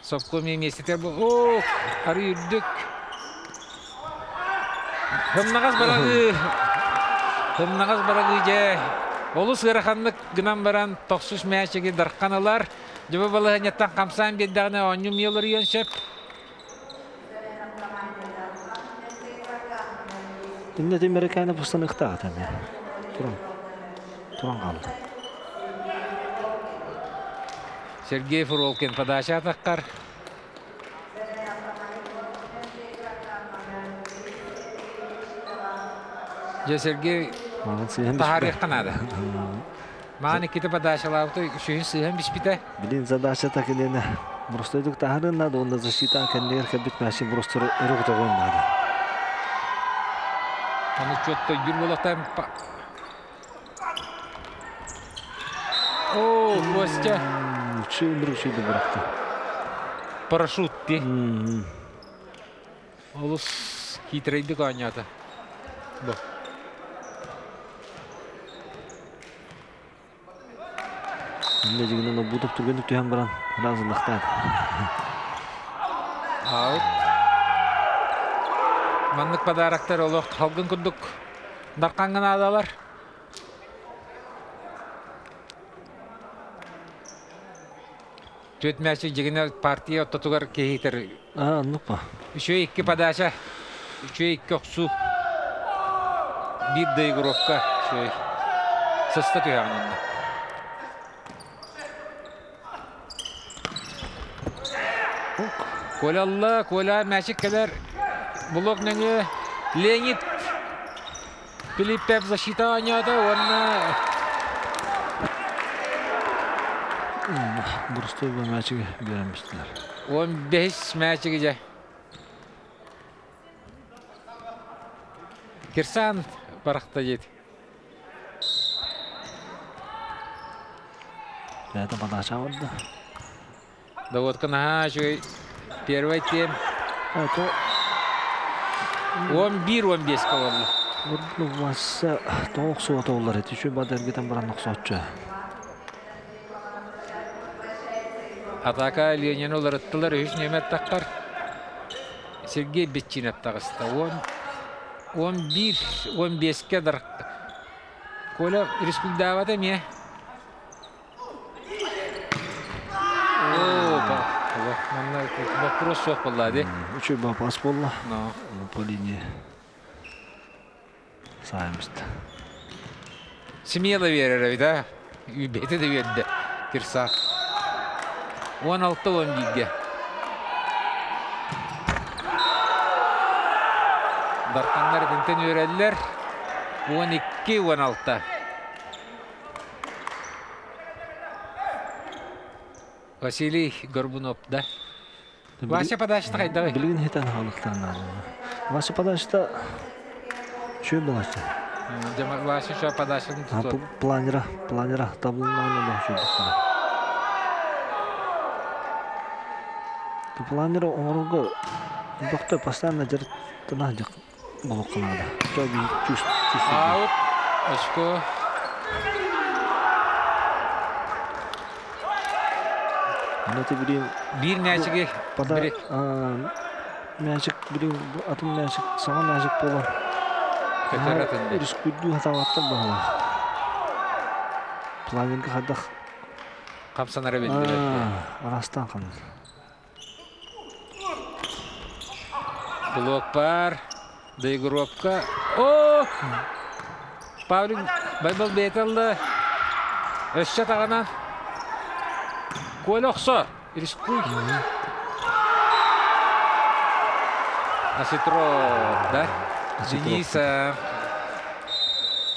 Сопко миэстэтигэр бу оо арыы үрдүк. Хымнаҕас бараҕыы хымнаҕас бараҕыы дьэ олус ыараханнык гынан баран тохсус мээчиги дархан ылар. Дьэ бу балаһыанньаттан хамсаан биэрдэҕинэ оонньуу эмиэ уларыйыан сөп. Иннэ Американы пустаныктаах этэ Туран туран хаалла. Сергей Фролкин подача атаххар. Дьэ Сергей таһаарыахха наада. Маан иккитэ подачалаабыта үсүһүн сыыһан биспитэ. Билин задачата кинини боростойдук таһарын наада уонна защита кэннигэр кэлбит мячи боростор өрө көтөҕүөн наада. Аны чуоттойдуур буолуохтаах О, Костя. Үчүгэй үчүгэй бырахта. Парашют ти. Олус хитрейдик оонньоото. Бу. Иннэ дьигинэн обуутук түргэнник түһэн баран ыраазыллахтаат. Аут. Маннык подароктар олох халгын курдук дархаҥҥа наадалар. Түөрт мээчик дьигинэ партия ортотугар киһитэр. Аа, оннук па. Үчүгэй икки подача, үчүгэй икки охсуу. Биир доигровка үчүгэй. Сыста түһэҕин онно. Коля алла, Коля мээчик кэлэр. Блок нөҥүө Леонид Филиппев защита оонньоото уонна Боростуой мээчиги биэрэн бистилэр. 15 мээчиги дьэ. Кирсан барахта диэт. Это подача барда. Доводка наһаа үчүгэй первый тем. Это 11-15 буолла. Вася тоох суота олар эти үчү бадергитен баран охсооччу. Атака Ленин уларыттылар үһүс нүөмэр таххар. Сергей Бетчинов таҕыста. 11 15-ке дар Коля рискуйдаабата эмиэ. Манна боппуруос суох буолла дии. Үчүгэй боппуруос буолла. По линии саайымыст. Смело биэрэр эбит а. Бэйэтэ да үөрдэ. Кирсак. 16-11-ге. Дарханнар итинтэн үөрэллэр. 12-16. Василий Горбунов, да? Вася подачата хайдаҕый? Билигин хитэн хаалыктаан наада. Вася подачата үчүгэй буолааччы. Вася что подачатын тутуо? Планера, планера табылыннаҕына олох үчүгэй Планера оҥорорго бөхтө постоянно дьарыктана Булукка наада. Аут, очко. Аны ты билин Биир мээчиги пода мээчик билин атын мээчик саҥа мээчик буолан көтөр атын рискуйдуу хатаабаттар баһылаах. Планинга хайдах хамсанара биллибэт. Араастаан ханна. Блок бар. Доигровка. О! Павлик Байбал бэйэтэ ылла. Өссө таҕынан. Коля охсор. Рискуй. Осетров, да? Дениса.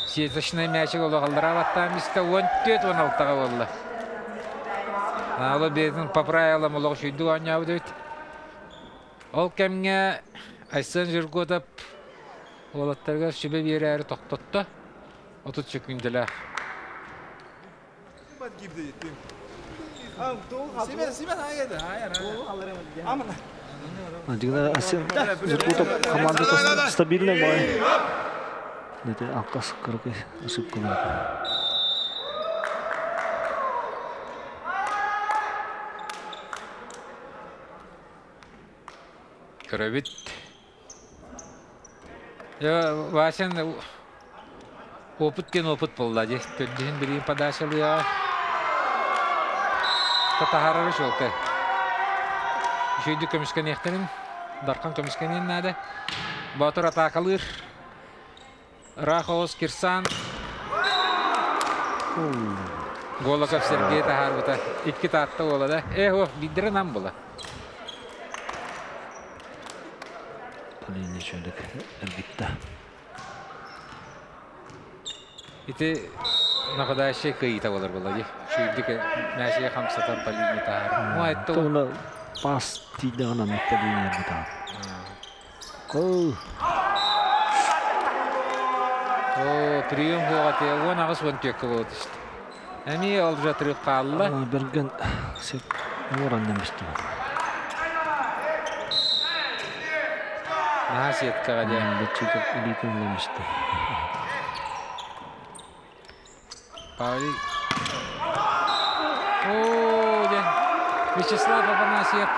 Сеточный мячик олоҕаллара баттаан истэ 14-16-ға буолла. Аалы бэйэтин по правилам олох үчүйдүк оонньообут эбит. Ол кэмҥэ Айсен Жерготов Уолаттарыгар сүбэ биэрээри тохтотто. 30 сөкүүндэлээх. Дигна Асен Зеркутов команда стабильный бой. Это алкас кыргыз ошибкалар. Көрөбүт. Васян опыт диэн опыт буолла дии. Төрдүһүн билигин подачалыаҕа. Татаһарары чуолкай. Үчүгэйдик көмүскэниэхтэрин, Дархан көмүскэниэн наада. Боотур атаакалыыр. Ыраах оҕус Кирсан. Голоков Сергей таһаарбыта. Икки Таатта уола да. Э, о, биирдэрэ нам була. Полина Чөлүк эргитте. Ити нападающий кыйыта болар була ди. Шүйдік мәшиге хамсатан Полина таһаар. Ну, айтты. Тоғына пас тиидеҕин аннык Полина эргитаҕын. О, О, прием буоҕа 18 түөккэ буола түстэ. Эмиэ ол жатырып хаалла. Берген сеп уоран немистим. Наһаа сеткаҕа дьэ. Баччыта илиитин немисти. Павлик. Оо, дьэ. Вячеслав Афанасьев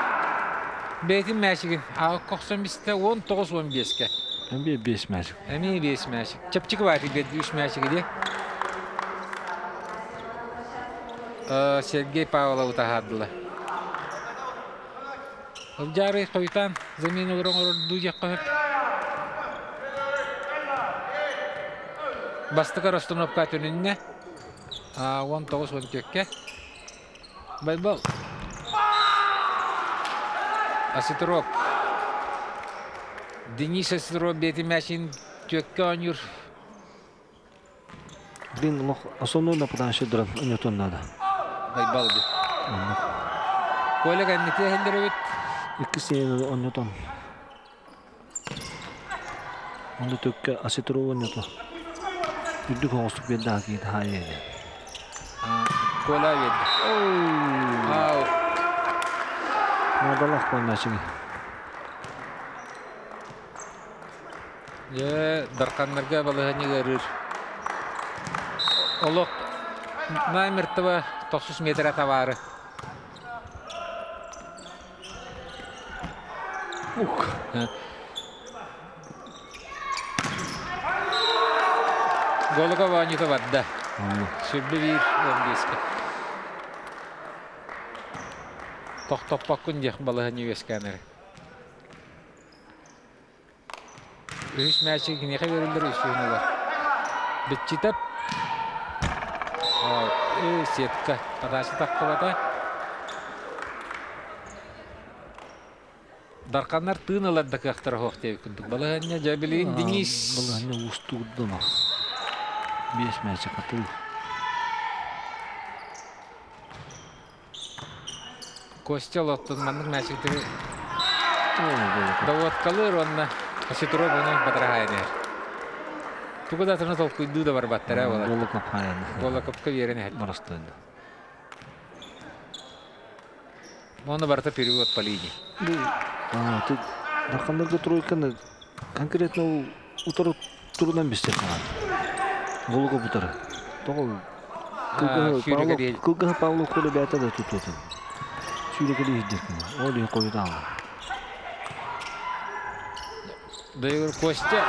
бэйэтин мээчигин аҕа кохсон бистэ 19-15-ке. Эмиэ 5 мээчик. Эмиэ 5 мээчик. Чэпчэки баайты биэрди 3 мээчиги дии. Сергей Павловы таһаардылар. Ылдьаарый хойутаан замена оҥорордуу диэххэ сөп. Бастакы расстановка төнүннэ. 19-14-кэ. Байбал. Осетров. Денис Осетров бэйэтин мячин түөккэ оонньуур. Блин, олох основной нападающий дуран ойнотуон надо. Байбал ди. Оннук. Коля кэнники иһэллэр эбит. Иккис сиэнэ ойнотон. Онно төккө Осетров ойното. Үрдүк оҕустук биэрдэ киит хаайы. Коля биэрдэ. Ау. Наадалаах буоллаачыгы. Дьэ, Дарханнарга балаһыанньа ыарыыр. Олох намертво тохсус метра табаары. Ух. Голуга оонньуута барда. Сүрбэ биир 15-ке. Тохтоппоккун диэх балаһыанньа үөскээн эрэ. Үһүс мээчик киниэхэ бериллэр үсүһүн ылар. Битчитеп сетка подача тахсыбата. Дарханнар тыын ылар да кыахтара суох диэбит курдук. Балаһыанньа дьэ билигин Денис. Балаһыанньа уустугурдун. Биэс мээчик атыы. Костя олоттун маннык мээчиктэри доводкалыыр уонна Осетров ону батараһаайан иһэр. Тугу да атыны толкуйдуу да барбаттара буолар. Голокоп хайан. Голокопка биэрэн иһэр. Барастыын. Оны барыта перевод по линии. Бу Дархандарга тройканы конкретно утары турунан бистер хаан. Голокоп утары. Тоҕо Кылгаһы Павлов Коля бэйэтэ да тутуотун. Сүүрэкэли иһдиркин. Ол иһин хойутаан. Дайгыр Костя.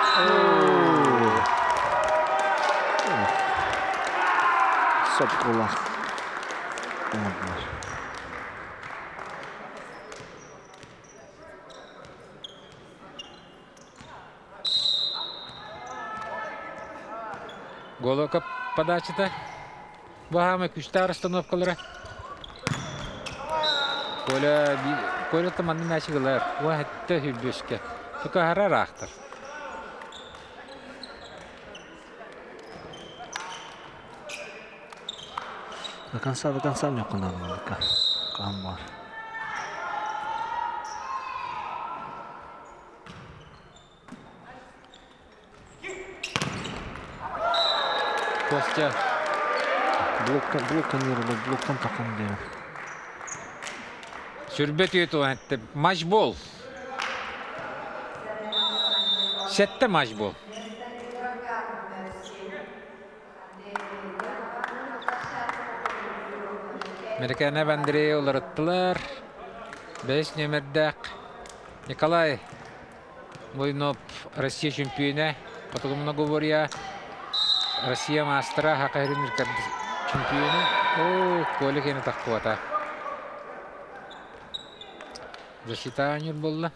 Сопкулах. Оҥордулар. Голокоп подачата. Бу хаама күүстээх расстановкалара. Коля Коля манны мээчик ылар. Уа хэтте хүрбүөскэ. Тука харар аахтар. До конца, до конца ньоххунаадымалыкка. Хаан баар. Костя. Блоктан, блоктан нервлер, блоктан таққан дері. Сүрбе түйет этте. Матчбол. Сетте матчбол. Мерекене Андрей уларыттылар. 5 нөмірдәк. Николай Мойноп Россия чемпионы. Потом многоборья. Россия мастера Хакайрин чемпионы. О, Коля кені таққуата. Защита анюр болды.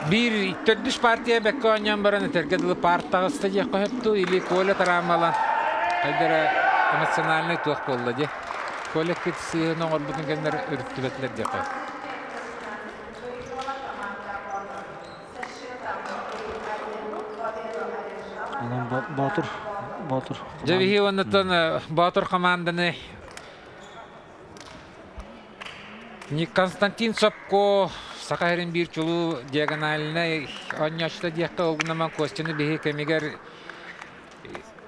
Биир төрдүс партия бэккэ оонньоон баран этэргэ дылы паар таҕыста диэххэ сөп дуу или Коля тараамалан хайдара эмоциональнай туох буолла дии. Коля кыт сыыһын оҥорбутун кэннэр өрүттүбэтилэр диэххэ. Онон Боотур Боотур Дьэ биһи оннуттан Боотур команданы Константин Сопко Саха сирин биир чулуу диагональнай оонньооччута диэххэ ол гынан Костяны биһи кэмигэр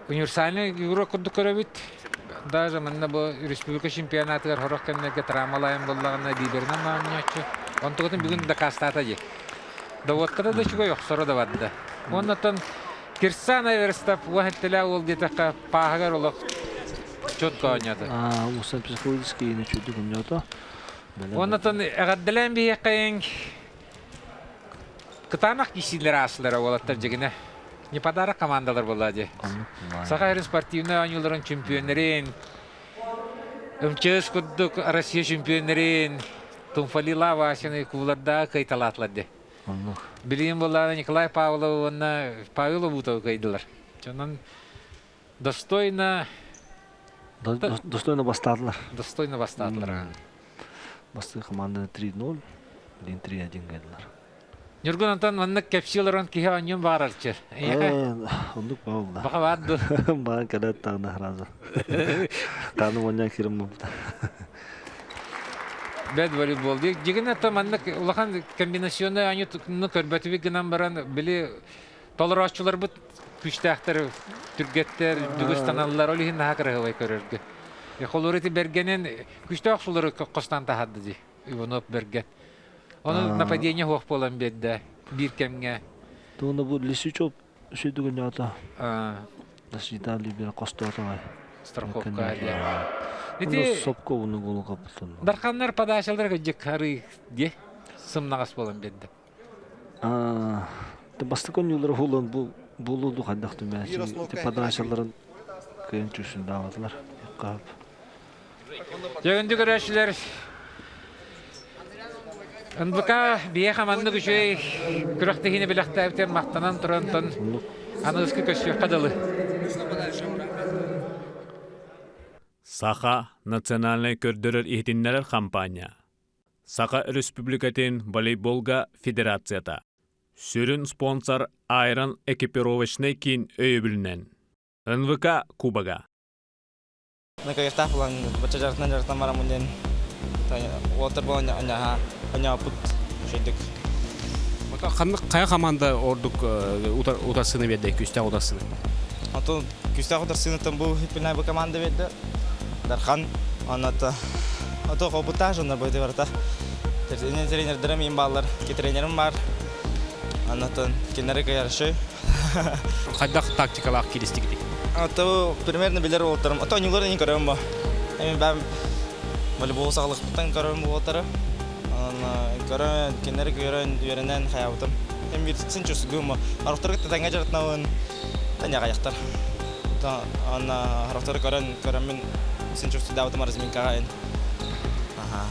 универсальный игрок курдук көрөбүт. Даже манна бу республика чемпионатыгар сорох кэмнэргэ травмалайан буоллаҕына лидеринэн оонньооччу. Онтугутун бүгүн дакаастаата дии. Доводката да үчүгэй охсоро да барда. Оннотон Кирсан Эверстов уһаттэлээх уол диэтэххэ пааһыгар олох четко оонньоото. Усан психологический үчүгдүк оонньоото. Оннотон эҕэрдэлээн биһиэххэйиҥ кытаанах киисиилэр аасылара уолаттар дьигинэ. Не подарок командалар буолла дии. Саха сирин спортивнай оонньууларын чемпионнарын, МЧС курдук Россия чемпионнарын Тумфалила Васины куулардаах кыйталаатылар дии. Билигин буоллаҕына Николай Павлов уонна Павел Обутов кыайдылар. Онон достойно Достойно бастаатылар. Достойно бастаатылар. Бастыы команданы 3-0, билигин 3-1 кыайдылар. Ньургун Антон маннык кэпсии олорон киһи оонньуон баҕарарчы. Оннук баҕалла. Баха баар ду. Баҕан кэлээт даҕаны сразу. Тааны монньон кирим буолбута. Бэт волейбол. Дьигин это маннык улахан комбинационный оонньууну көрбөтүбүт гынан баран били толорооччуларбыт күүстээхтэр, түргэттэр, дүгүс таналлар, ол иһин наһаа кыраһыбай көрөргө. Холур ити Бергенин күүстээх сулары костан таһарды дии. Иванов Берген. Ону нападение хуох буолан биэрдэ биир кэмҥэ. Туона бу Лисичев сүдүгүн ата. Виталий бир костоотоҕой. Страховка диэн. Ити сопко уну голу капытын. Дарханнар подачалар кыдьык арыы дии сымнаҕас буолан биэрдэ. Аа, бастакы оонньуулары хулан бу булуду хайдах түмээчи ити подачаларын кыйын чүүсүн даабатылар. Каап. Дьөгүндү көрөөччүлэр НВК биһиэхэ маннык үчүгэй күрэхтэһиини бэлэхтээбитигэр махтанан турантан аныгыскы көрсүөххэ дылы. Саха национальнай көрдөрөр-иһитиннэрэр хампаанньа Саха Өрөспүүбүлүкэтин волейболга федерацията Сүрүн спонсор Айрон экипировочнай киин өйөбүлүнэн НВК Кубога Накаертаах булан бачча дьарытынан дьарытан бараммын диэн уолаттар буолан аньааппыт үчүгэйдик. Ханнык хайа команда ордук утарсыыны биэрдэ, күүстээх утарсыыны? Онтон күүстээх утарсыыныттан бу хиппинай бу команда биэрдэ. Дархан онно ото опыттаах дьоннор бу барыта. Тренердэрим им бааллар, тренерим бар. Оннотон кинилэри кыйаршы. Хайдах тактикалаах кииристигитий? Ото примерно билэр уолаттарым. Ото оонньуулар ини көрөм бу. Эми бэм волейбол саҕалыхпыттан көрөм уолаттары. Онон көрөн, кинилэри көрөн, үөрэнэн хайаабытым. Эми биир син чувствуйдуум. Орохтору кытта тэҥҥэ дьарыктанабын. Таня хаайахтар. Онно орохтору көрөн, көрөммүн син чувствуйдаабытым разминкаҕа. Аха.